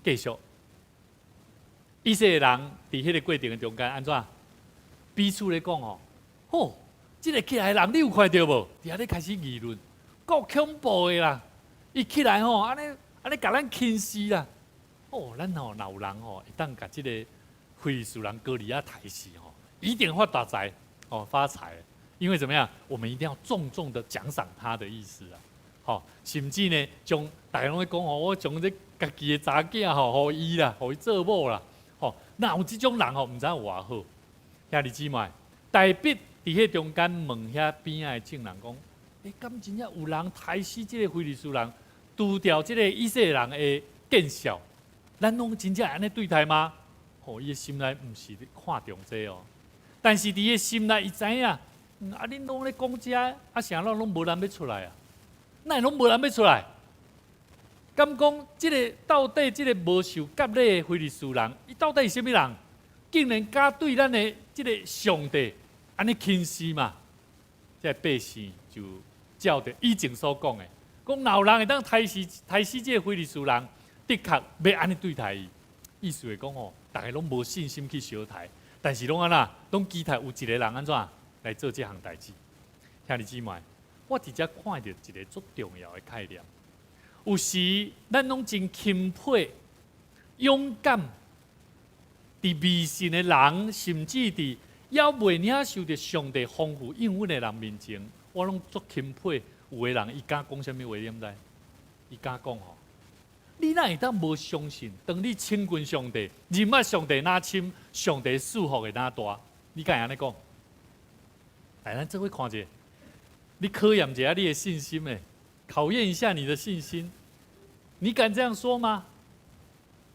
繼續，以色列人佇彼个過程的中間按怎？彼此咧講哦，吼，這个起來的人你有看著無？佇遐咧開始議論，夠恐怖的啦！伊起來吼，按呢按呢共咱輕視啦。哦，咱吼若有人吼會當共這个非利士人歌利亞刣死吼，一定發大財哦，發財。因為怎麼樣？我們一定要重重的獎賞他的意思啊！吼，甚至呢，將大家攏咧講吼，我將這家己的查囝吼，予伊啦，予伊做某啦。吼，若有這種人吼，毋知有偌好。兄弟姊妹，大衛佇彼中間問遐邊仔的眾人講：欸，敢真正有人刣死這个非利士人，除掉這个以色列人的見笑，咱攏真正按呢對待嗎？吼，伊的心內毋是看重這哦，但是佇伊的心內，伊知影，啊，恁攏咧講這，啊，啥攏攏無人欲出來啊？哪會攏無人欲出來？敢講這个到底這个無受割禮的非利士人，伊到底是啥物人？竟然敢對咱的這个上帝按呢輕視嘛？這个百姓就照著以前所講的，講若有人會當刣死刣死這个非利士人，的確欲按呢對待伊。意思是講吼，逐家攏無信心去相刣，但是攏按怎，攏期待有一个人按怎來做這項代誌。兄弟姊妹，我佇遮看著一个足重要的概念。有時咱攏真欽佩、勇敢、佇迷信的人，甚至佇猶未領受著上帝豐富應允的人面前，我攏足欽佩。有的人伊敢講啥物話，你毋知？伊敢講吼，你哪會當無相信？當你親近上帝、認捌上帝若深，上帝賜福會若大？你敢會按呢講？來，咱做伙看者，你考驗一下你的信心誒，考驗一下你的信心。你敢這樣說嗎？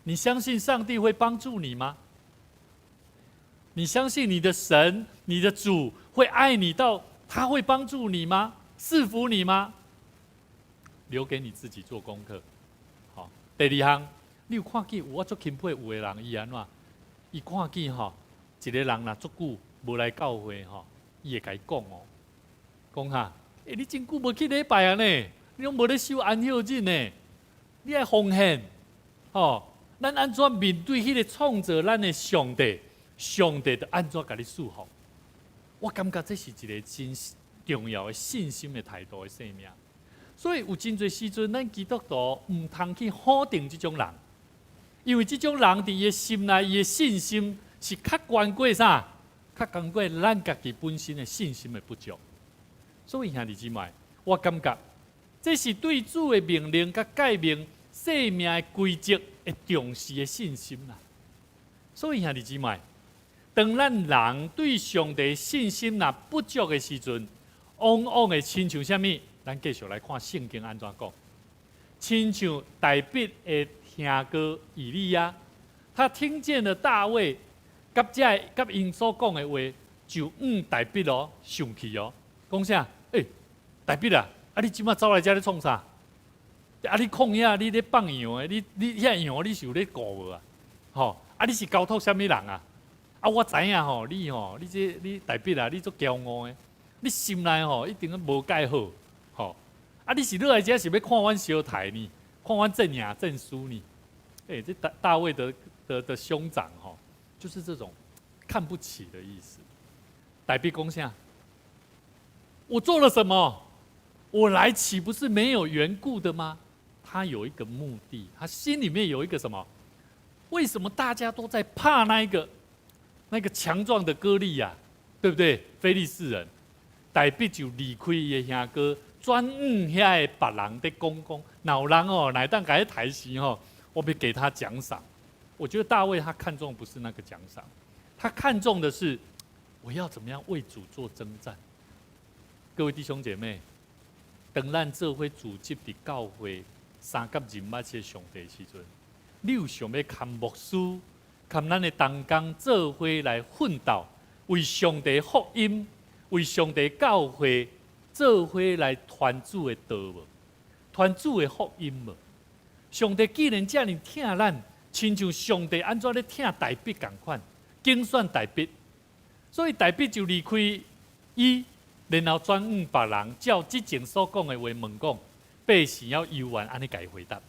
你相信上帝會幫助你嗎？你相信你的神、你的主會愛你到他會幫助你嗎？賜福你嗎？留給你自己做功課。好，第二項，你有看見有我足欽佩有的人，伊按怎？伊看見吼，一个人若足久無來教會吼，伊會共伊講哦，講哈，欸，你真久無去禮拜啊呢？你攏無咧守安息日呢？你愛奉獻，吼，咱按怎面對彼个創造咱的上帝？上帝就按怎共你賜福？我感覺這是一个真重要的信心的態度的生命。所以有真濟時陣，咱基督徒毋通去否定這種人，因為這種人佇伊的心內，伊的信心是較懸過啥？較懸過咱家己本身的信心的不足。所以兄弟姊妹，我感覺這是對主的命令佮誡命、生命的規則的重視的信心啦。所以兄弟姊妹，當咱人對上帝信心若不足的時陣，往往會親像啥物？咱繼續來看聖經按怎講。親像大衛的兄哥以利押，他聽見了大衛佮這佮𪜶所講的話，就向大衛哦生氣哦，講啥？欸，大衛啊，啊你這馬走來遮咧創啥？啊你曠野你咧放羊的，你你遐羊你是有咧顧無啊？吼，啊你是交託啥物人啊？啊我知影吼，你吼，你這你大衛啊，你足驕傲的，你心內吼一定無蓋好，吼。啊你是落來遮是欲看阮相刣呢？看阮陣贏陣輸呢？欸，這大大衛的兄長吼，就是這種看不起的意思。大衛講啥？我做了什麼？我來豈不是沒有緣故的嗎？他有一個目的，他心裡面有一個什麼？為什麼大家都在怕那個強壯的歌利亞，對不對？非利士人，大衛就離開伊的兄哥，轉向遐个別人佇講講，若有人哦，來當共伊刣死吼，我欲給他獎賞。我覺得大衛他看重不是那個獎賞，他看重的是我要怎麼樣為主做征戰。各位弟兄姐妹，當咱做伙組織佇教會相佮認捌這個上帝的時陣，你有想欲佮牧師、佮咱的同工做伙來奮鬥，為上帝福音、為上帝教會做伙來傳主的道無？傳主的福音無？上帝既然遮爾疼咱，親像上帝按怎咧疼大衛仝款，揀選大衛。所以大衛就離開伊，然後轉向別人，照之前所講的話問講，百姓猶原按呢共伊回答。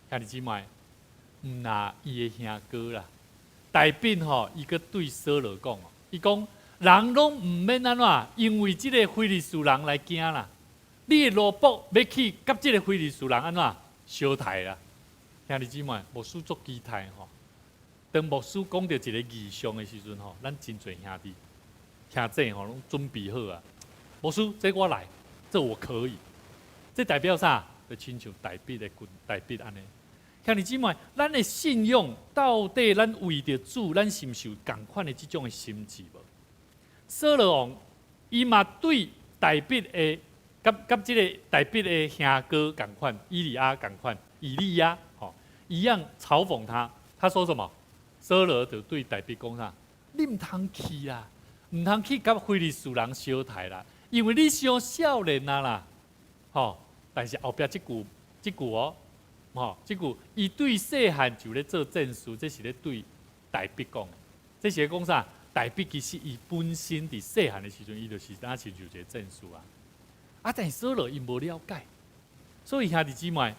兄弟姊妹，毋若伊的兄哥啦，大衛吼，伊閣對掃羅講，伊講人攏毋免按怎，因為這个非利士人來驚啦。你的奴僕欲去佮這个非利士人按怎相刣啦？兄弟姊妹，牧師足期待吼。當牧師講著一个異象的時陣吼，咱真濟兄弟兄姊吼攏準備好啊。牧師，這我來，這我可以。這代表啥？就親像大衛的軍，大衛按呢。兄弟姊妹，咱的信仰到底，咱為著主，咱是毋是有仝款的這種的心志無？掃羅王伊嘛對大衛的，佮佮這个大衛的兄哥仝款，以利亞仝款，以利亞吼一樣嘲諷他。他說什麼？掃羅就對大衛講啥？你毋通去啦，毋通去佮非利士人相刣啦，因為你傷少年啊啦，吼！但是後壁這句這句哦，吼，這句伊對細漢就咧做戰士，這是咧對大衛講的。這是咧講啥？大衛其實伊本身佇細漢的時陣，伊就是若親像一个戰士啊。啊，但是掃羅伊無了解，所以兄弟姊妹，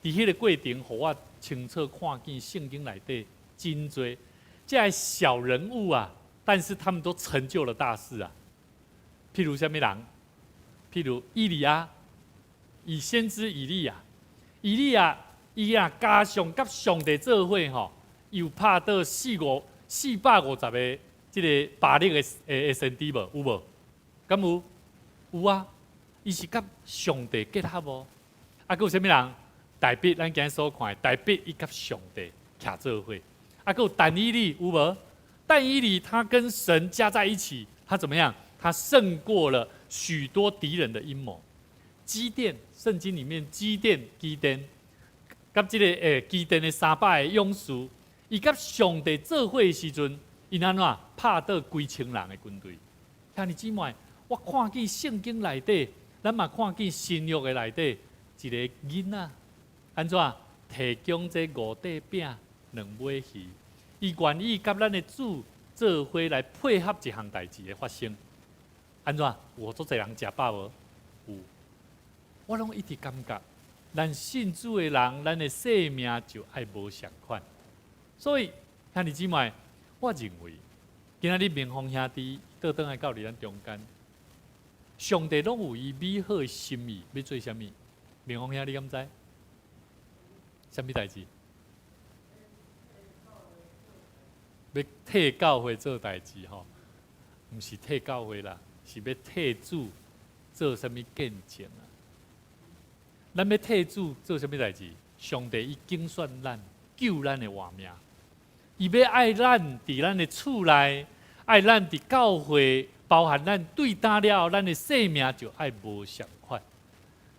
佇彼个過程，予我清楚看見聖經內底真濟這个小人物啊，但是他們都成就了大事啊。譬如啥物人？譬如以利亞，以先知以利亞，以利亞伊啊加上佮上帝做伙吼，又拍倒450個這个巴力的先知無？有無？敢有？有啊！伊是佮上帝結合無？啊，閣有啥物人？大衛，咱今日所看的大衛，伊佮上帝徛做伙。啊，閣有但以理有無？但以理他跟神加在一起，他怎麼樣？他勝過了許多敵人的陰謀。基甸，聖經裡面基甸基甸，佮這个基甸的300個勇士，伊佮上帝做伙的時陣，伊按怎拍倒幾千人的軍隊？兄弟姊妹，我看見聖經內底，咱嘛看見新約的內底，一个囡仔按怎提供這五塊餅兩尾魚，伊願意佮咱的主做伙來配合一項代誌的發生。按怎？有足濟人食飽無？有。我攏一直感覺，咱信主的人，咱的生命就愛無仝款。所以兄弟姊妹，我認為今仔日明峰兄弟倒轉來到佇咱中間，上帝攏有伊美好的心意，欲做啥物？明峰兄，你敢知？啥物代誌？欲替教會做代誌吼，毋是替教會啦，是欲替主做啥物見證啊？咱欲替主做啥物代誌？上帝伊揀選咱，救咱的活命，伊欲愛咱佇咱的厝內，愛咱佇教會，包含咱對今了後，咱的生命就愛無仝款。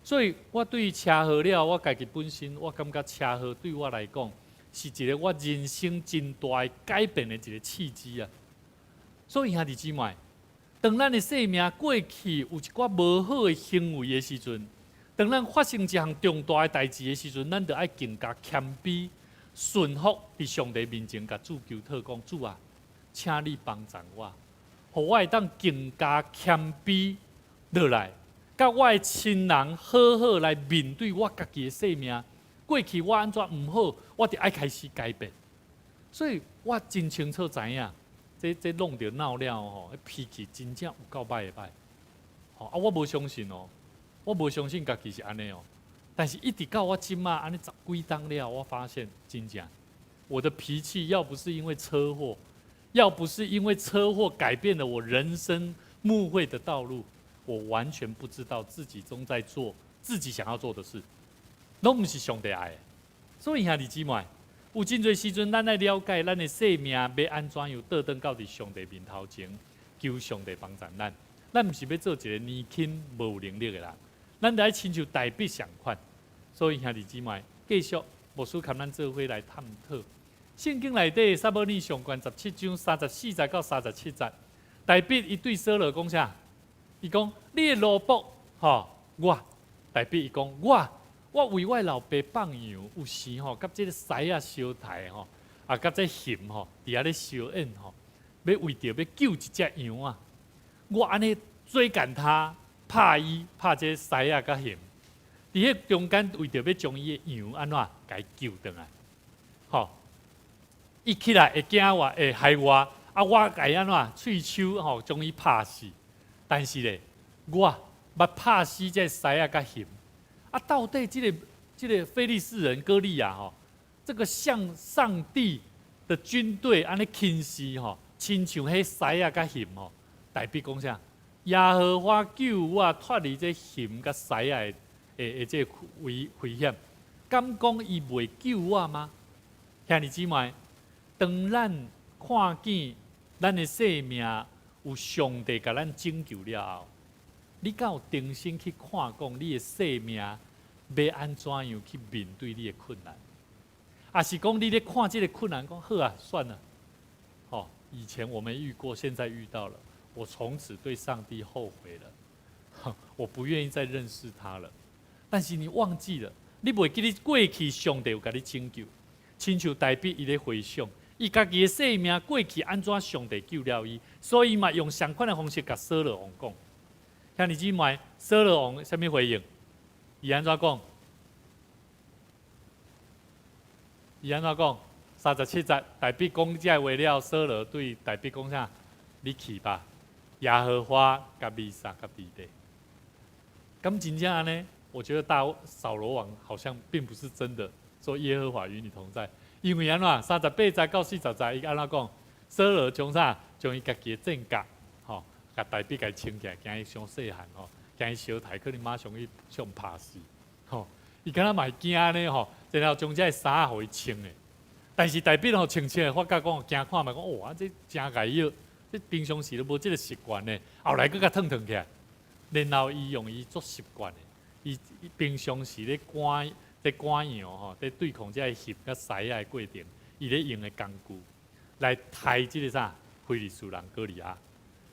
所以我對車禍了，我家己本身，我感覺車禍對我來講是一个我人生真大的改變的一个契機啊。所以兄弟姊妹，當咱的生命過去有一寡無好的行為的時陣，當咱發生一項重大的代誌的時陣，咱就愛更加謙卑、順服佇上帝面前，共主求討講：主啊，請你幫助我，予我會當更加謙卑落來，佮我的親人好好來面對我家己的生命。過去我按怎毋好，我就愛開始改變。所以我真清楚知影，這弄著鬧了吼，脾氣真正有夠歹的歹。吼啊，我無相信哦，我無相信家己是按呢哦。但是，一直到我這馬按呢十幾冬了，我發現真正我的脾氣，要不是因為車禍，要不是因為車禍改變了我人生牧會的道路，我完全不知道自己正在做自己想要做的事，攏毋是上帝愛的。所以兄弟姊妹，有真濟時陣，咱愛了解咱的生命欲按怎樣倒轉到佇上帝面頭前，求上帝幫助咱。咱毋是欲做一个年輕無能力的人，咱著愛親像大衛仝款。所以兄弟姊妹，繼續牧師共咱做伙來探討聖經內底撒母耳上卷17章34節到37節，大衛伊對掃羅講啥？伊講：你的奴僕，吼我，大衛伊講我，我為我老爸放羊，有時吼，佮這个獅仔相刣吼，啊，佮這熊吼，佇遐咧相演吼，欲為著欲救一隻羊啊，我按呢追趕他，拍伊，拍這獅仔佮熊，佇彼中間為著欲將伊的羊按怎共伊救轉來，吼，伊起來會驚我，會害我，啊，我共伊按怎喙鬚吼將伊拍死，但是咧，我捌拍死這獅仔佮熊，啊，到底這個非利士人歌利亞吼，這個向上帝的軍隊按呢輕視吼，親像彼獅仔佮熊吼，代表講啥？耶和華救我脫離這熊佮獅仔的這個危險，敢講伊袂救我嗎？兄弟姊妹，當咱看見咱的生命有上帝共咱拯救了後，你敢有重新去看講你的生命欲按怎樣去面對你的困難？抑是講你咧看這個困難，講好啊，算了，吼，以前我沒遇過，現在遇到了，我從此對上帝後悔了，我不願意再認識他了。但是你忘記了，你袂記得過去上帝有共你拯救，親像大衛伊咧回想，伊家己的生命過去按怎上帝救了伊，所以嘛用相款的方式共掃羅王講。兄弟姊妹，掃羅王啥物回應？伊按怎講？伊按怎講？37節，大衛講這話了，掃羅對大衛講啥？你去吧，耶和華佮你相佮佇咧。敢真正按呢？我覺得大掃羅王好像並不是真的說耶和華與你同在，因為按怎38節到40節，伊按怎講？掃羅將啥？將伊家己的戰甲，吼，共大衛共穿起來，驚伊傷細漢吼，驚伊相刣，可能馬上去予拍死，吼，伊敢若嘛會驚按呢吼，然後將這个衫予伊穿的，但是大衛吼穿穿，發覺講驚看覓講，哇，這真𠢕藥，這平常時都無這个習慣呢，後來閣共褪褪起來，然後伊用伊足習慣的。伊平常時咧趕咧趕羊吼，咧對抗這个熊佮獅仔的過程，伊咧用的工具來刣這个啥非利士人歌利亞。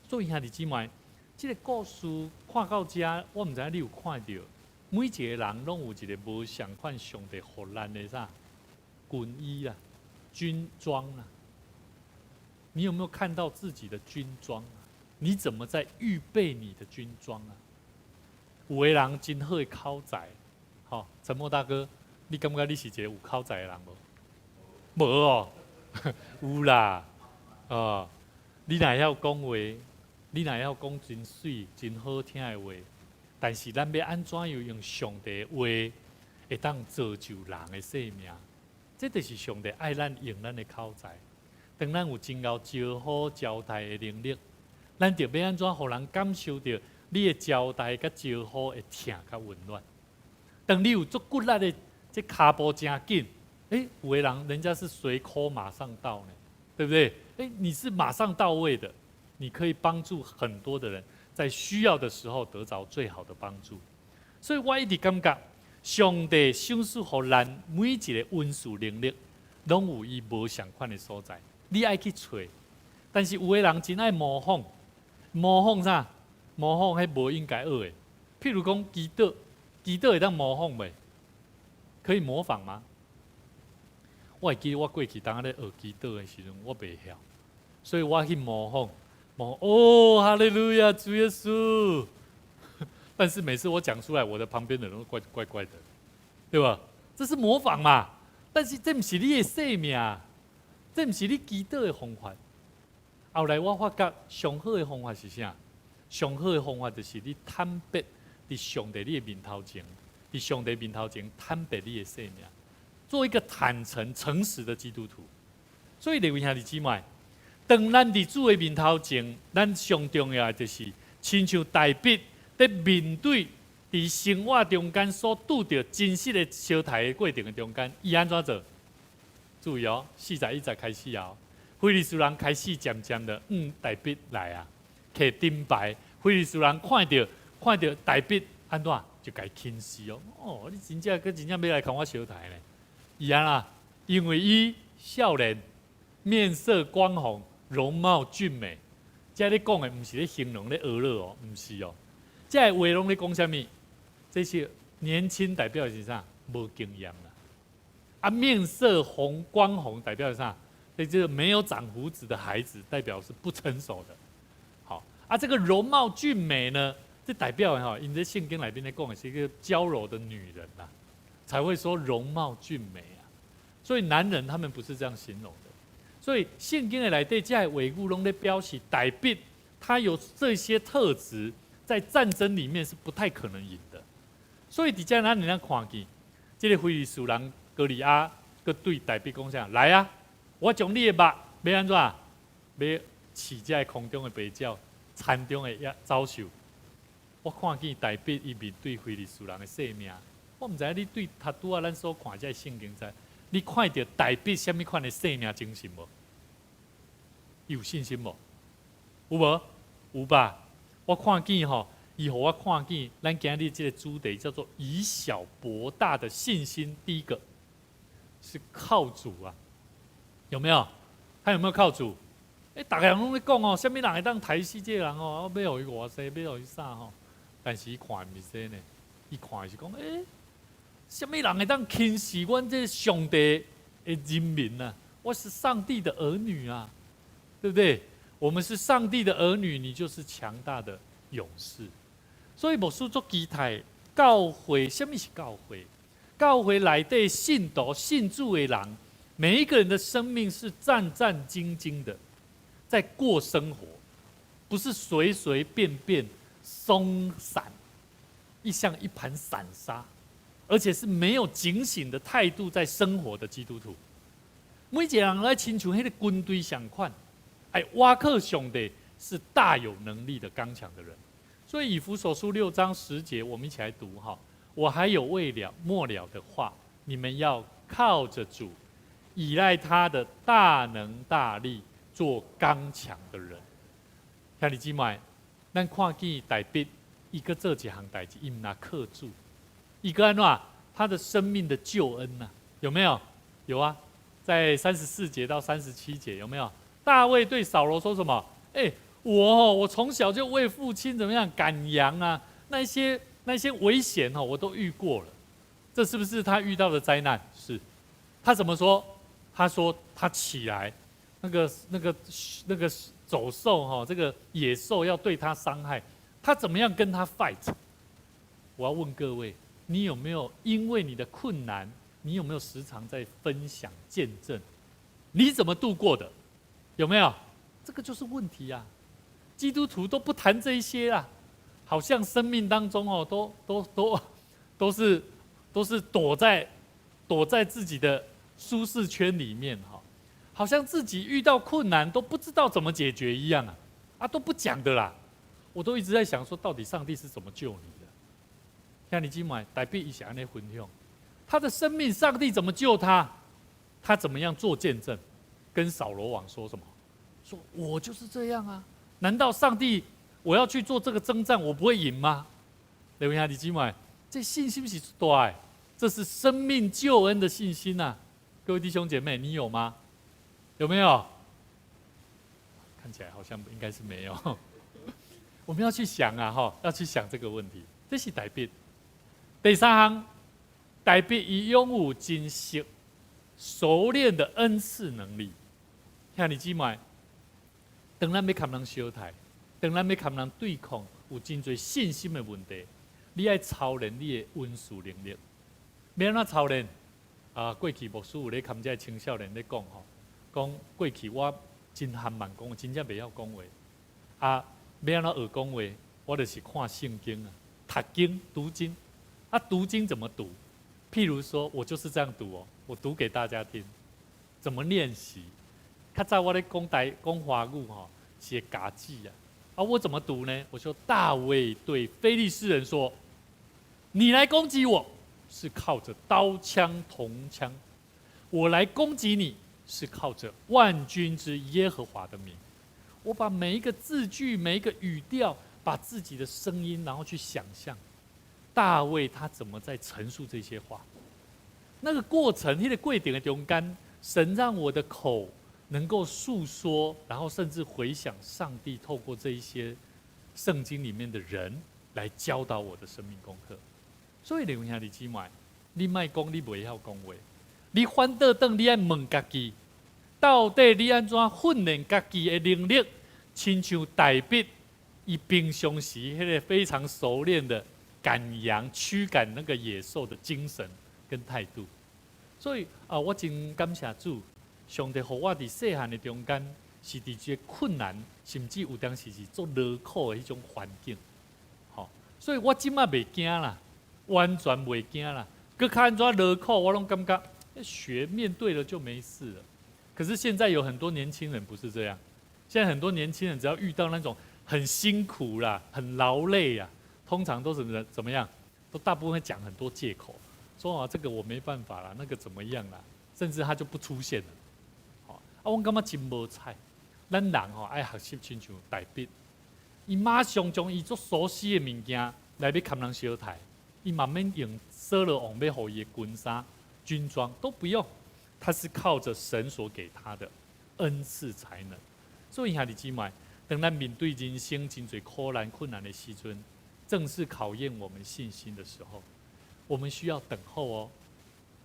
所以兄弟姊妹，這个故事看到遮，我毋知影你有看著，每一個人攏有一个無相款上帝予咱的啥軍衣啊、軍裝啊。你有沒有看到自己的軍裝啊？你怎麼在預備你的軍裝啊？有的人真好的口才，吼，陳默大哥，你感覺你是一個有口才的人無？無哦，有啦，哦，你若會曉講話，你若會曉講真媠、真好聽的話，但是咱欲按怎樣用上帝的話，會當造就人的生命？這就是上帝愛咱用咱的口才。當咱有真𠢕招呼交代的能力，咱就欲按怎予人感受著你的交代佮招呼會疼較溫暖。當你有足骨力的，這跤步誠緊，欸，有的人人家是隨 call 馬上到呢，對不對？欸，你是馬上到位的，你可以幫助很多的人，在需要的時候得著最好的幫助。所以我一直感覺，上帝賞賜予咱每一個恩賜能力，攏有伊無相款的所在。你愛去揣，但是有的人真愛模仿，模仿啥？模仿彼無應該學的。譬如講祈禱，祈禱會當模仿袂？可以模仿嗎？我會記得我過去當咧學祈禱的時陣，我袂曉，所以我去模仿，模仿哦，哈利路亞，主耶穌。但是每次我講出來，我的旁邊的人都怪怪怪的，對吧？這是模仿嘛？但是這毋是你的生命，這毋是你祈禱的方法。後來我發覺，上好的方法是啥？上好的方法就是你坦白佇上帝你的面頭前，佇上帝面頭前坦白你的生命，做一個坦誠、誠實的基督徒。所以，各位兄弟姊妹，當咱佇主的面頭前，咱上重要的就是親像大衛佇面對佇生活中間所拄著真實的相刣的過程的中間，伊按怎做？注意哦，41節開始哦，非利士人開始漸漸的向大衛來啊，提盾牌，非利士人看著大衛按怎就共伊輕視哦。哦，你真正閣真正欲來共我相刣呢？伊按怎？因為伊少年，面色光紅，容貌俊美。這咧講的毋是咧形容咧婀娜哦，毋是哦。這個話攏咧講啥物？這是年輕代表是啥？無經驗啦。啊，面色紅光紅代表是啥？所以这个没有长胡子的孩子，代表是不成熟的。好啊，这个容貌俊美呢，这代表哈，𪜶这圣经内面咧讲的是一个娇柔的女人呐，才会说容貌俊美啊。所以男人他们不是这样形容的。所以圣经的内底这个话语拢咧表示大卫，他有这些特质，在战争里面是不太可能赢的。所以伫遮咱会当看见，这个非利士人歌利亚，阁对大卫讲啥？来啊！我将你的肉欲按怎？欲饲这个空中的白鸟，田中的野走兽。我看见大卫伊面对非利士人的性命，我毋知影你对头拄仔咱所看这个圣经节，你看著大卫啥物款的生命精神无？有信心无？有无？有吧？我看见吼，伊予我看见，咱今日这个主题叫做以小博大的信心。第一个是靠主啊。有没有？他有没有靠主？哎，逐家人拢咧讲哦，啥物人会当刣死这个人哦？欲予伊偌济，欲予伊啥吼？但是伊看毋是这呢，伊看的是讲，欸，啥物人会当轻视阮这上帝的人民啊？我是上帝的儿女啊，对不对？我们是上帝的儿女，你就是强大的勇士。所以牧师足期待教会，啥物是教会？教会内底信徒信主的人，每一个人的生命是战战兢兢的，在过生活，不是随随便便松散，一像一盘散沙，而且是没有警醒的态度在生活的基督徒。每一个人来亲像彼个军队仝款，哎，倚靠上帝是大有能力的刚强的人。所以以弗所书6章10节，我们一起来读哈。我还有未了末了的话，你们要靠着主，倚赖他的大能大力，做刚强的人。兄弟姊妹，咱看见大卫，伊阁做一项代志，伊毋若靠主，伊阁按怎？他的生命的救恩呐，有没有？有啊，在34节到37节有没有？大卫对扫罗说什么？哎，我从小就为父亲怎么样赶羊啊，那些危险哦，我都遇过了。这是不是他遇到的灾难？是。他怎么说？他说他起来，那个走兽哈，这个野兽要对他伤害，他怎么样跟他 fight？我要问各位，你有没有因为你的困难，你有没有时常在分享见证？你怎么度过的？有没有？这个就是问题啊！基督徒都不谈这一些啊，好像生命当中哦，都是躲在自己的舒适圈里面哈，好像自己遇到困难都不知道怎么解决一样啊，啊都不讲的啦。我都一直在想说，到底上帝是怎么救你的？兄弟姊妹，大卫伊是按呢分享，他的生命，上帝怎么救他？他怎么样做见证？跟扫罗王说什么？说我就是这样啊！难道上帝我要去做这个征战，我不会赢吗？对不兄弟姊妹，这信心是大的，这是生命救恩的信心呐！各位弟兄姐妹，你有吗？有没有？看起来好像应该是没有。我们要去想啊，哈，要去想这个问题。这是大卫。第三项，大卫伊拥有真实熟练的恩赐能力。兄弟姊妹，當咱欲共人相刣，當咱欲共人對抗，有真濟信心的問題，你愛操練你的文詞能力。欲按怎操練？啊，過去牧師有咧含這个青少年咧講吼，講過去我真含慢講，真正袂曉講話。啊，欲按怎學講話？我就是看聖經啊，讀經讀經。啊，讀經怎麼讀？譬如說，我就是這樣讀哦，我讀給大家聽。怎麼練習？較早我咧講台講華語吼，是會咬字啊。啊，我怎麼讀呢？我說大衛對非利士人說：“你來攻擊我，是靠着刀槍銅槍；我來攻擊你，是靠着萬軍之耶和華的名。”我把每一個字句、每一個語調，把自己的聲音，然後去想象大衛他怎麼在陳述這些話。那個過程，那個過程的中間，神讓我的口能夠訴說，然後甚至回想上帝透過這一些聖經裡面的人來教導我的生命功課。所以，你兄弟姊妹，你莫講你袂曉講話，你反倒轉，你愛問家己，到底你按怎訓練家己的能力，親像大衛伊平常時彼个非常熟練的趕羊、驅趕那個野獸的精神跟態度。所以啊，我真感謝主，上帝予我佇細漢的中間，是佇這個困難，甚至有當時是足勞苦的彼種環境。吼，所以我這馬袂驚啦，完全袂驚啦。閣較按怎勞苦，我攏感覺學面對了就沒事了。可是現在有很多年輕人不是這樣，現在很多年輕人只要遇到那種很辛苦啦、很勞累啊，通常都是怎麼樣？都大部分講很多借口，說啊這個我沒辦法啦，那個怎麼樣啦，甚至他就不出現了。好，啊，我感覺真無彩。咱人吼愛學習親像大衛，伊馬上將伊足熟悉的物件來欲共人相刣，伊嘛免用掃羅王欲予伊的軍衫、軍裝都不用，他是靠着神所給他的恩賜才能。所以兄弟姊妹，當咱面對人生真濟苦難困難的時陣，正是考驗我們信心的時候。我們需要等候哦，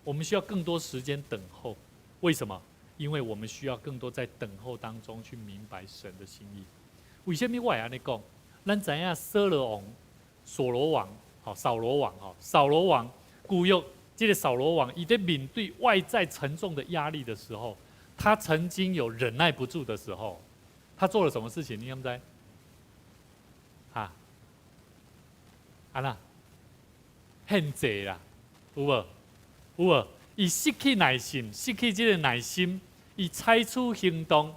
我們需要更多時間等候。為什麼？因為我們需要更多在等候當中去明白神的心意。為什麼我會按呢講？咱知影掃羅王、所羅王、吼掃羅王、吼掃羅王，舊約這個掃羅王，伊在面對外在沉重的壓力的時候，他曾經有忍耐不住的時候，他做了什麼事情？你敢知？哈？按怎？獻祭啦，有無？有無？伊失去耐心，失去這個耐心，伊採取行動，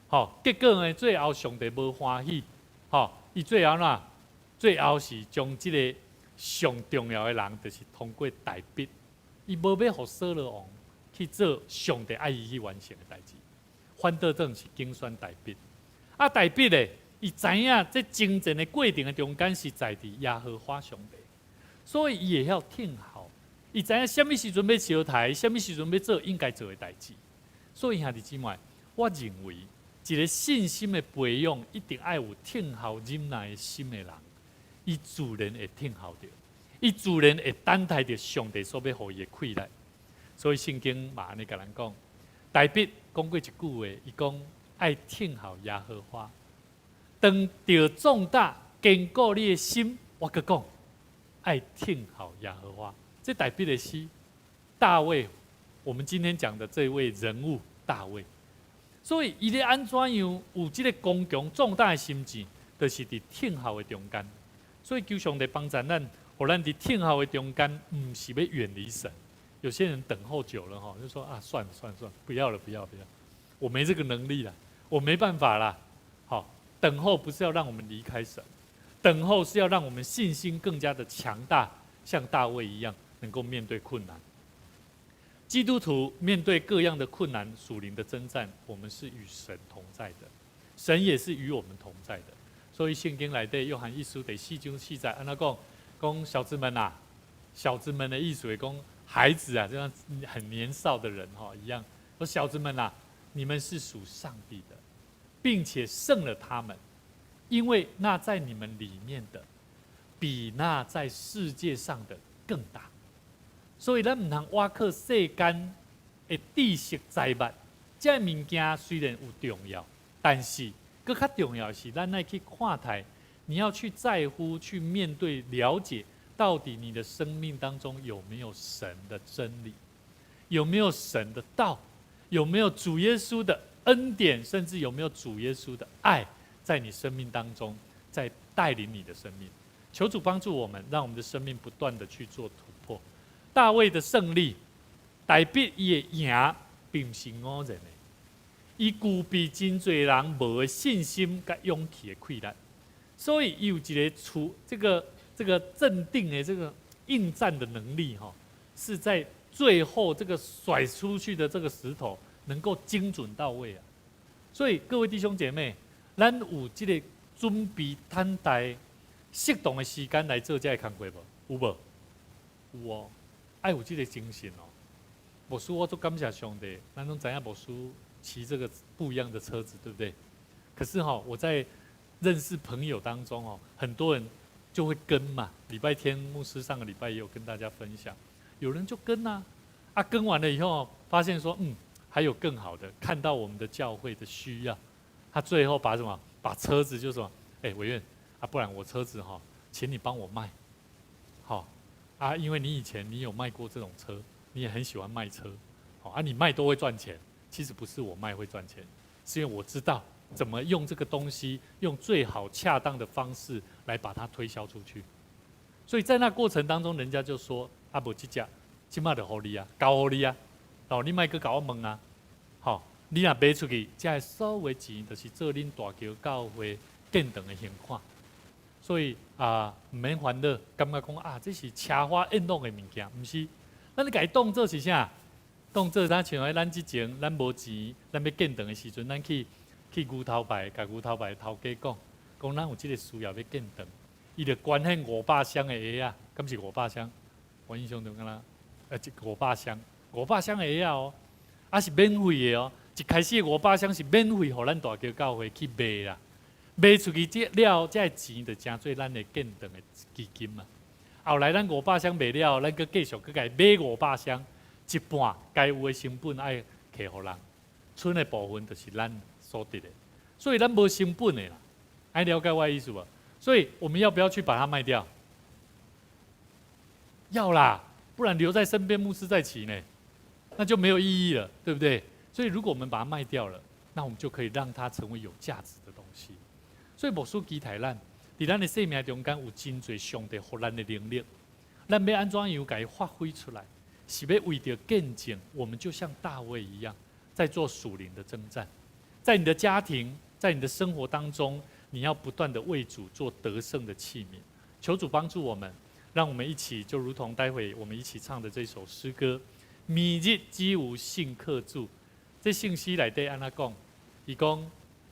吼，結果呢，最後上帝無歡喜，吼，伊最後哪？最後是將這個上重要的人，就是通過大衛，伊無欲予掃羅王去做上帝愛伊去完成的代誌，反倒轉是揀選大衛。啊，大衛咧，伊知影這征戰的過程的中間是在佇耶和華上帝，所以伊會曉聽候，伊知影啥物時陣欲相刣，啥物時陣欲做應該做的代誌。所以兄弟姊妹，我認為一個信心的培養，一定愛有聽候忍耐的心的人，伊自然會聽候著，伊自然會等待著上帝所欲予伊的氣力。所以聖經嘛按呢共咱講，大衛講過一句話，伊講愛聽候耶和華，當著壯膽堅固你的心，我閣講愛聽候耶和華。這大衛的詩，大衛，我們今天講的這位人物大衛，所以伊咧按怎樣有這個剛強壯膽的心志，就是佇聽候的中間。所以求上帝幫助咱，予咱佇聽候的中間，毋是欲遠離神。有些人等候久了哈，就說啊，算了算了算了，不要了不要不要，我沒這個能力了，我沒辦法啦。好，等候不是要讓我們離開神，等候是要讓我們信心更加的強大，像大衛一樣能夠面對困難。基督徒面對各樣的困難、屬靈的征戰，我們是與神同在的，神也是與我們同在的。所以聖經內底約翰一書第四章四節，按怎講？講小子們啊，小子們的意思是講孩子啊，就像很年少的人哈一樣。說小子們啊，你們是屬上帝的，並且勝了他們，因為那在你們裡面的，比那在世界上的更大。所以咱毋通倚靠世間的知識財物，這物件雖然有重要，但是閣較重要的是，咱愛去看待，你要去在乎、去面對、了解，到底你的生命當中有沒有神的真理，有沒有神的道，有沒有主耶穌的恩典，甚至有沒有主耶穌的愛在你生命當中，在帶領你的生命。求主幫助我們，讓我們的生命不斷的去做突破。大衛的勝利，大衛伊的贏，並毋是偶然的，伊具備真濟人無的信心佮勇氣的氣力，所以伊有一個處這個鎮定的這個應戰的能力，哈，是在最後這個甩出去的這個石頭能夠精準到位啊。所以各位弟兄姐妹，咱有這個準備等待適當的時間來做這個工課無？有無？有哦，愛有這個精神哦。牧師，我足感謝上帝，咱攏知影牧師騎這個不一樣的車子，對不對？可是哈，我在認識朋友當中哦，很多人就會跟嘛。禮拜天牧師上個禮拜也有跟大家分享，有人就跟啊，啊跟完了以後，發現說，嗯，還是不一樣。還有更好的，看到我們的教會的需要，他最後把什麼？把車子就說，哎，委員啊，不然我車子哈，請你幫我賣，好啊，因為你以前你有賣過這種車，你也很喜歡賣車，好啊，你賣都會賺錢。其實不是我賣會賺錢，是因為我知道怎麼用這個東西，用最好恰當的方式來把它推銷出去。所以在那過程當中，人家就說：啊，無這隻，這馬就予你啊，交予你啊，哦，你莫閣共我問啊，好，你若賣出去，這个所有錢就是做恁大橋教會建堂的還款。所以啊，毋免煩惱，感覺講啊，這是奢華宴樂的物件，毋是。咱你共伊當做是啥？當做咱像咱之前，咱無錢，咱欲建堂的時陣，咱去牛頭牌，共牛頭牌頭家講，講咱有這个需要欲建堂，伊就捐獻500箱的鞋仔，敢是五百箱？我印象中敢若，這五百箱，五百箱的鞋仔哦，啊是免費的哦。一開始五百箱是免費，予咱大橋教會去賣啦，賣出去這了，這个錢就成做咱的建堂的基金嘛。後來咱五百箱賣了，咱閣繼續閣共買五百箱，一半該有的成本愛提予人，賰的部分就是咱所得的，所以咱無成本的啦。愛了解我的意思無？所以我們要不要去把它賣掉？要啦，不然留在身邊牧師在騎呢，那就沒有意義了，對不對？所以如果我們把它賣掉了，那我們就可以讓它成為有價值的東西。所以牧師期待咱，佇咱的生命中間有真濟上帝予咱的能力，咱欲按怎樣共伊發揮出來？是欲為著見證，我們就像大衛一樣，在做屬靈的征戰，在你的家庭，在你的生活當中，你要不斷的為主做得勝的器皿。求主幫助我們，讓我們一起就如同待會我們一起唱的這首詩歌：暝日只有信靠主。這聖詩內底按怎講？伊講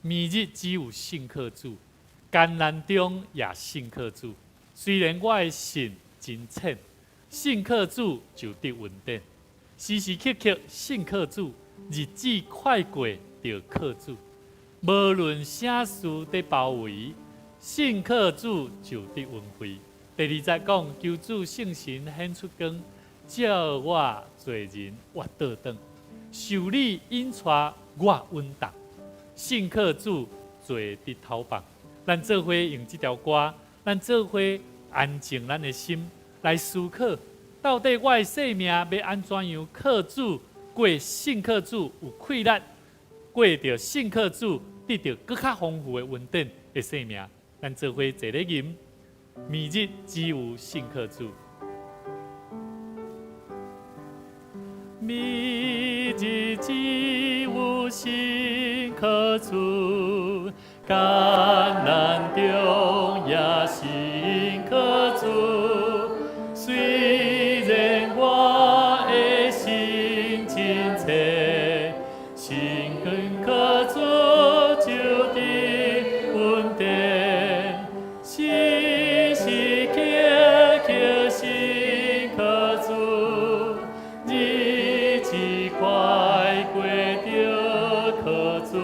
暝日只有信靠主，艱難中也信靠主。雖然我的信真淺，信靠主就得恩典。時時刻刻信靠主，日子快過就靠主。無論啥事佇包圍，信靠主就得恩惠。第二節講，求主聖神顯出光，照我罪人活倒轉，受你引帶我穩當，信靠主坐得頭放。咱做伙用這條歌，咱做伙安靜咱的心來思考，到底我的生命欲按怎樣靠主過信靠主有氣力，過著信靠主得著閣較豐富的恩典的生命。咱做伙坐咧吟，暝日只有信靠主。暝日只有信靠主，艱難中也信靠主。雖然我的心真淺，信靠主就得恩典，時時刻刻信靠主，日子快過著靠主，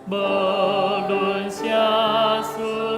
無論啥事。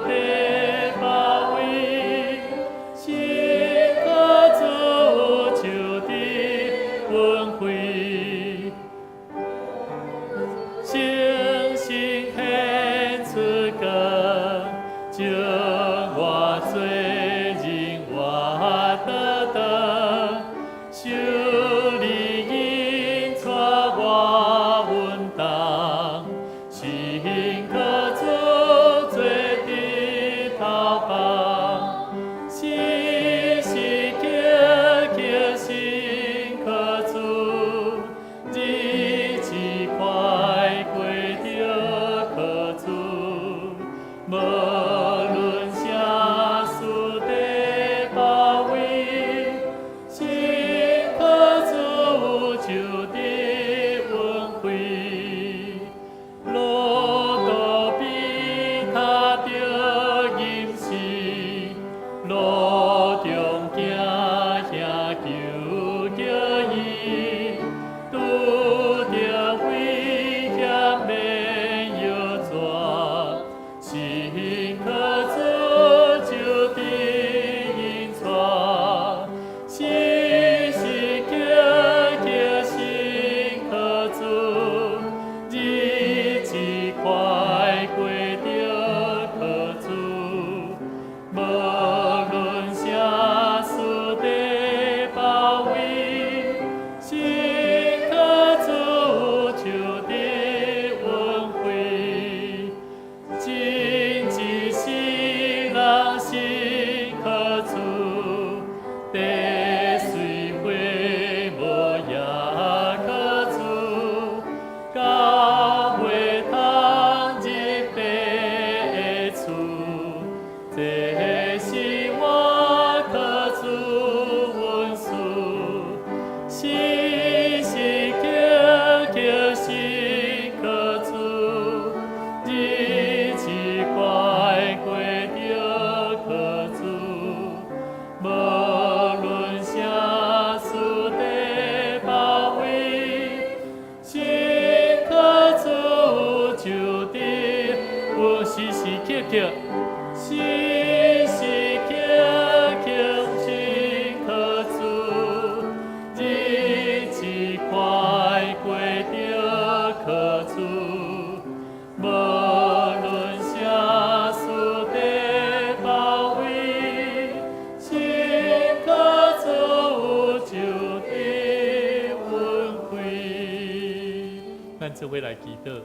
咱做伙來祈禱，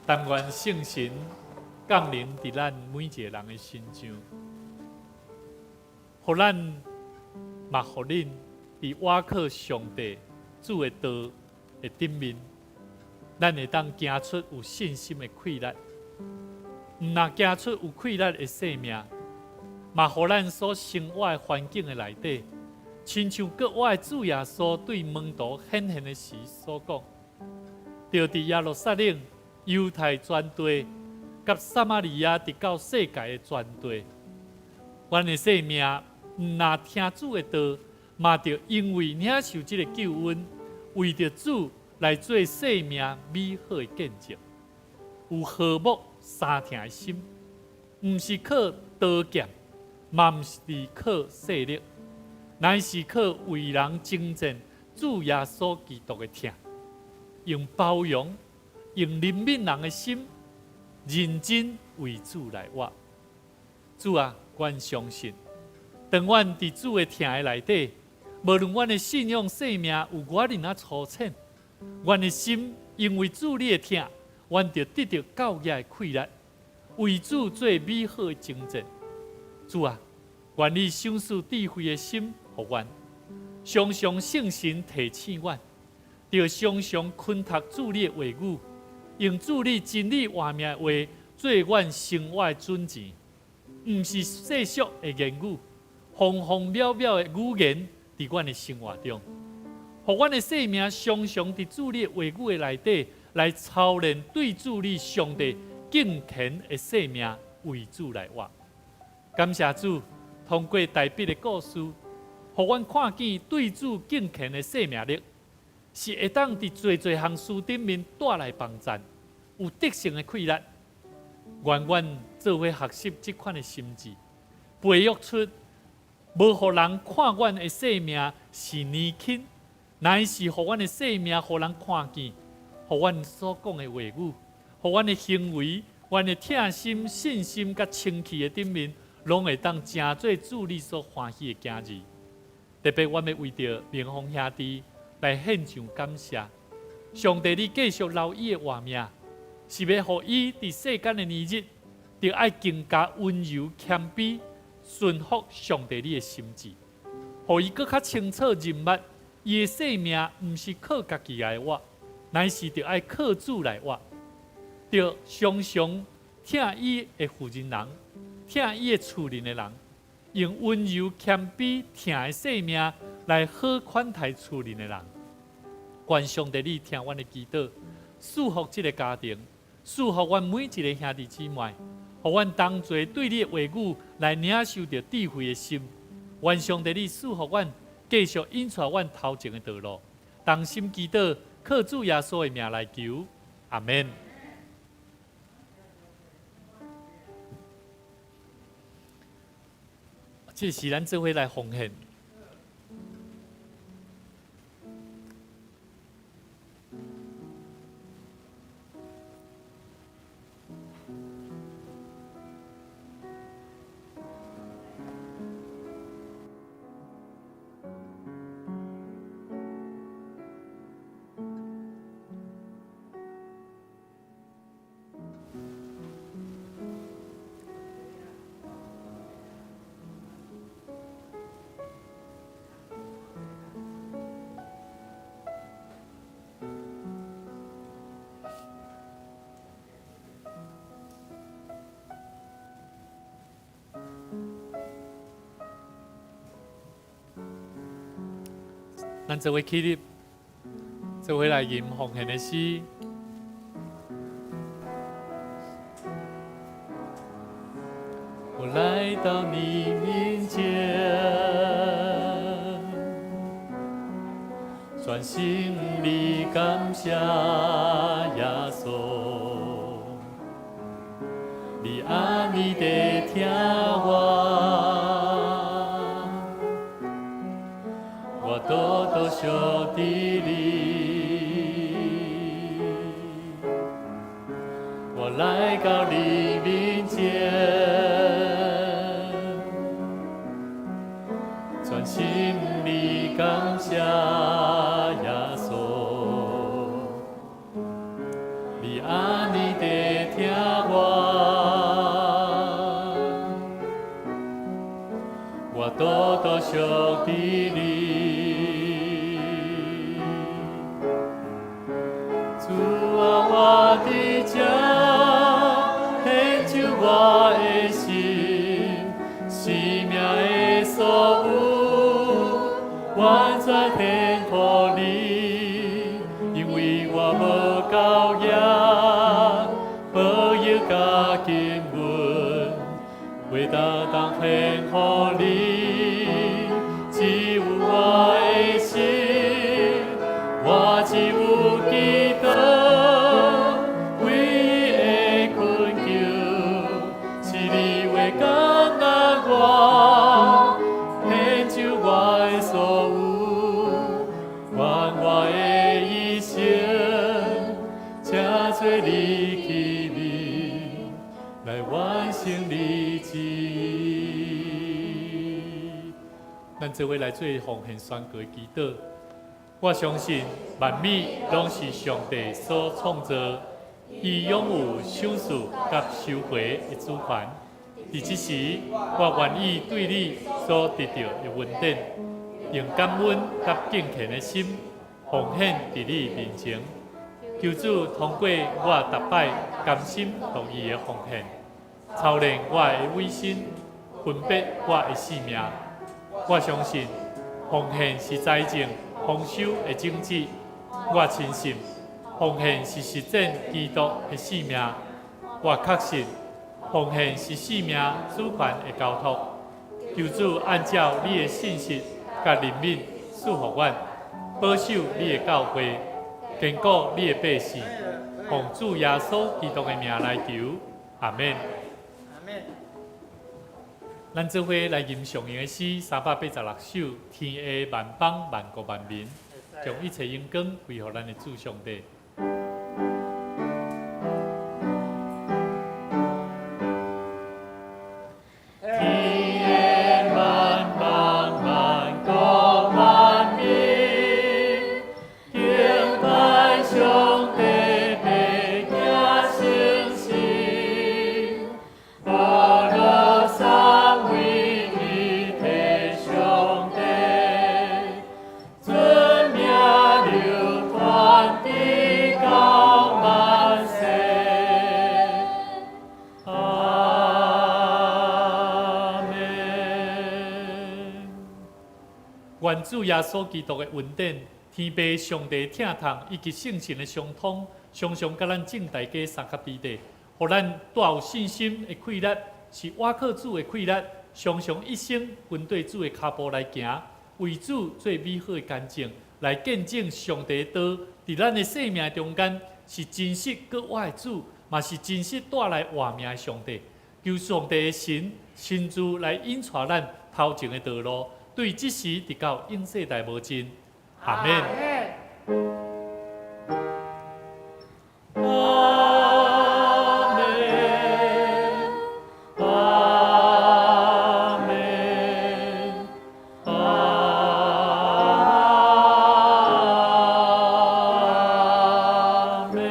但願聖神降臨佇咱每一个人的身上，予咱嘛，予恁佇倚靠上帝主的道的頂面，咱會當行出有信心的氣力，毋若行出有氣力的生命，嘛予咱所生活的環境的內底，親像閣我的主耶穌對門徒顯現的時所講，著佇耶路撒冷、猶太全地、佮撒瑪利亞，直到世界的全地，阮的生命毋若聽主的道，嘛著因為領受這個救恩，為著主來做生命美好的見證，有和睦相疼的心，毋是靠刀劍，嘛毋是靠勢力，乃是靠為人征戰主耶穌基督的疼，用包容、用憐憫人的心，認真為主來活。主啊，阮相信，當阮佇主的疼的內底，無論阮的信仰生命有偌爾仔粗淺，阮的心因為主你的疼，阮就得著夠額的氣力，為主做美好的征戰。主啊，願你賞賜智慧的心予阮，常常聖神提醒阮，著常常懇讀主你的話語，用主你真理活命的話做阮生活的準繩，毋是世俗的言語，方方妙妙的語言佇阮的生活中，予阮的生命常常佇主你的話語的內底來操練對主你上帝敬虔的生命為主來活。感謝主，通過大衛的故事，予阮看見對主敬虔的生命力，是會當佇濟濟項事頂面帶來幫贊，有得勝的氣力。願阮做伙學習這款的心志，培育出無予人看阮的生命是年輕，乃是予阮的生命予人看見，予阮所講的話語，予阮的行為，阮的疼心、信心佮清氣的頂面，攏會當成做主你所歡喜的囝兒。特別，阮欲為著明峰兄弟來獻上感謝。上帝，你繼續留伊的活命，是欲予伊佇世間的年日，著愛更加溫柔謙卑，順服上帝你的心志，予伊閣較清楚認捌，伊的生命毋是靠家己來活，乃是著愛靠主來活。著常常疼伊的婦人人，疼伊的厝內的人，用溫柔謙卑疼的生命來好款待厝內的人。願上帝你聽阮的祈禱，賜福這个家庭，賜福阮每一个兄弟姊妹，予阮同齊對你的話語來領受著智慧的心。願上帝你賜福阮，繼續引帶阮頭前的道路。同心祈禱，靠主耶穌的名來求，阿們。這是咱做伙來奉獻。咱做伙起立，做伙來吟奉獻的詩。我來到你面前，全心裡感謝耶穌，你按呢的疼我，我多多相佇你，我來到你面前，全心裡感謝耶穌。屬佇你。主啊，我佇這，獻上我的心，生命的所有，完全獻予你，因為我無夠額，寶玉佮金銀，袂當當獻予你，只有我的心，我只有基督，唯一的懇求，是你話感恩我，獻上我的所有，願我的一生，成做你器皿，來完成你旨意。咱做伙來做奉獻宣告的祈禱。我相信萬物攏是上帝所創造，伊擁有賞賜佮收回的主權。佇這時，我願意對你所得著的恩典，用感恩佮敬虔的心奉獻佇你面前。求主通過我逐擺甘心樂意的奉獻，操練我的委身，分別我的性命。我相信奉獻是財政豐收的種子。我深信奉獻是實踐基督的使命。我確信奉獻是生命主權的交託。求主按照你的信實佮憐憫賜福阮，保守你的教會，堅固你的百姓。奉主耶穌基督的名來求，阿們。咱做伙來吟誦的詩386首，天下萬邦萬國萬民，將一切榮光歸予咱的主上帝。天下萬邦萬國萬民，敬拜上帝，白行誠實，歌羅三位一體上帝，尊名流傳直到萬世。阿們。願主耶穌基督的恩典、天父上帝疼痛以及聖神的相通，常常佮咱眾大家相佮佇底，予咱帶有信心的氣力，是倚靠主的氣力，常常一生跟綴主的跤步來行，為主做美好的見證，來見證上帝的道，佇咱的生命中間是真實閣活的主，嘛是真實帶來活命的上帝。求上帝的神親自來引帶咱頭前的道路，對這時直到永世代無盡。阿們。阿們，阿們，阿們。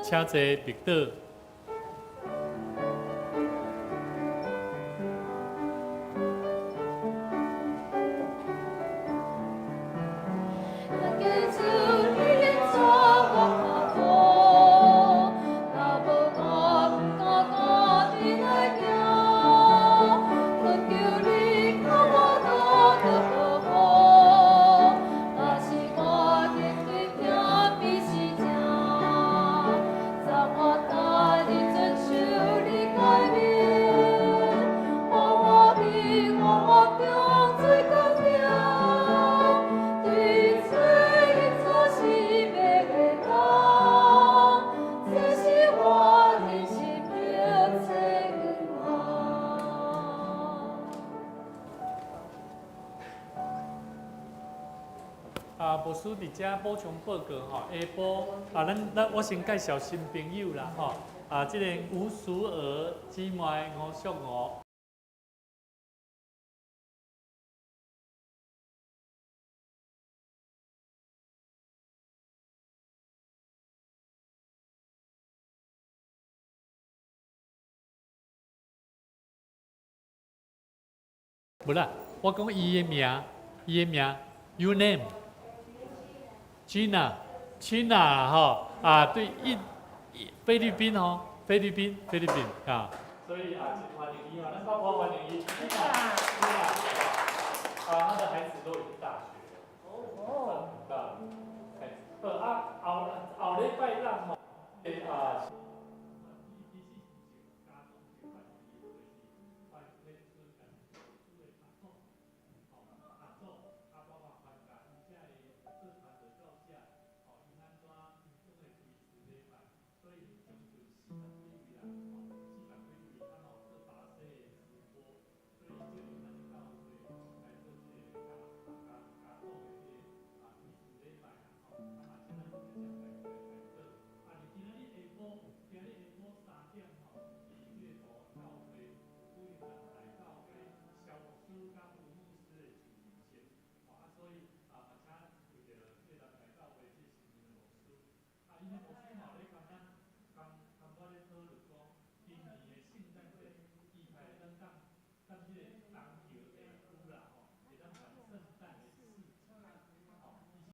請坐，默禱。感謝主，你引帶我跤步，若無我毋敢家己來行，懇求你予我得著保護，若是我緊緊疼彼是正，昨我逐日遵守你誡命，予我伫黑暗中做光明，對罪引導生命的光，這是我人生的盼望。啊，牧師佇遮補充報告吼，下晡啊，咱咱我先介紹新朋友啦吼，啊，這個吳淑娥姊妹吳淑娥。無啦，我講伊的名，伊的名，Your name，Gina，Gina 吼，啊對，印菲律賓吼，菲律賓，菲律賓啊，所以啊，真歡迎伊哦，咱拍鼓歡迎伊，Gina，Gina，啊，他的孩子都已經大學了，哦，啊，好啊，後後禮拜咱吼，啊。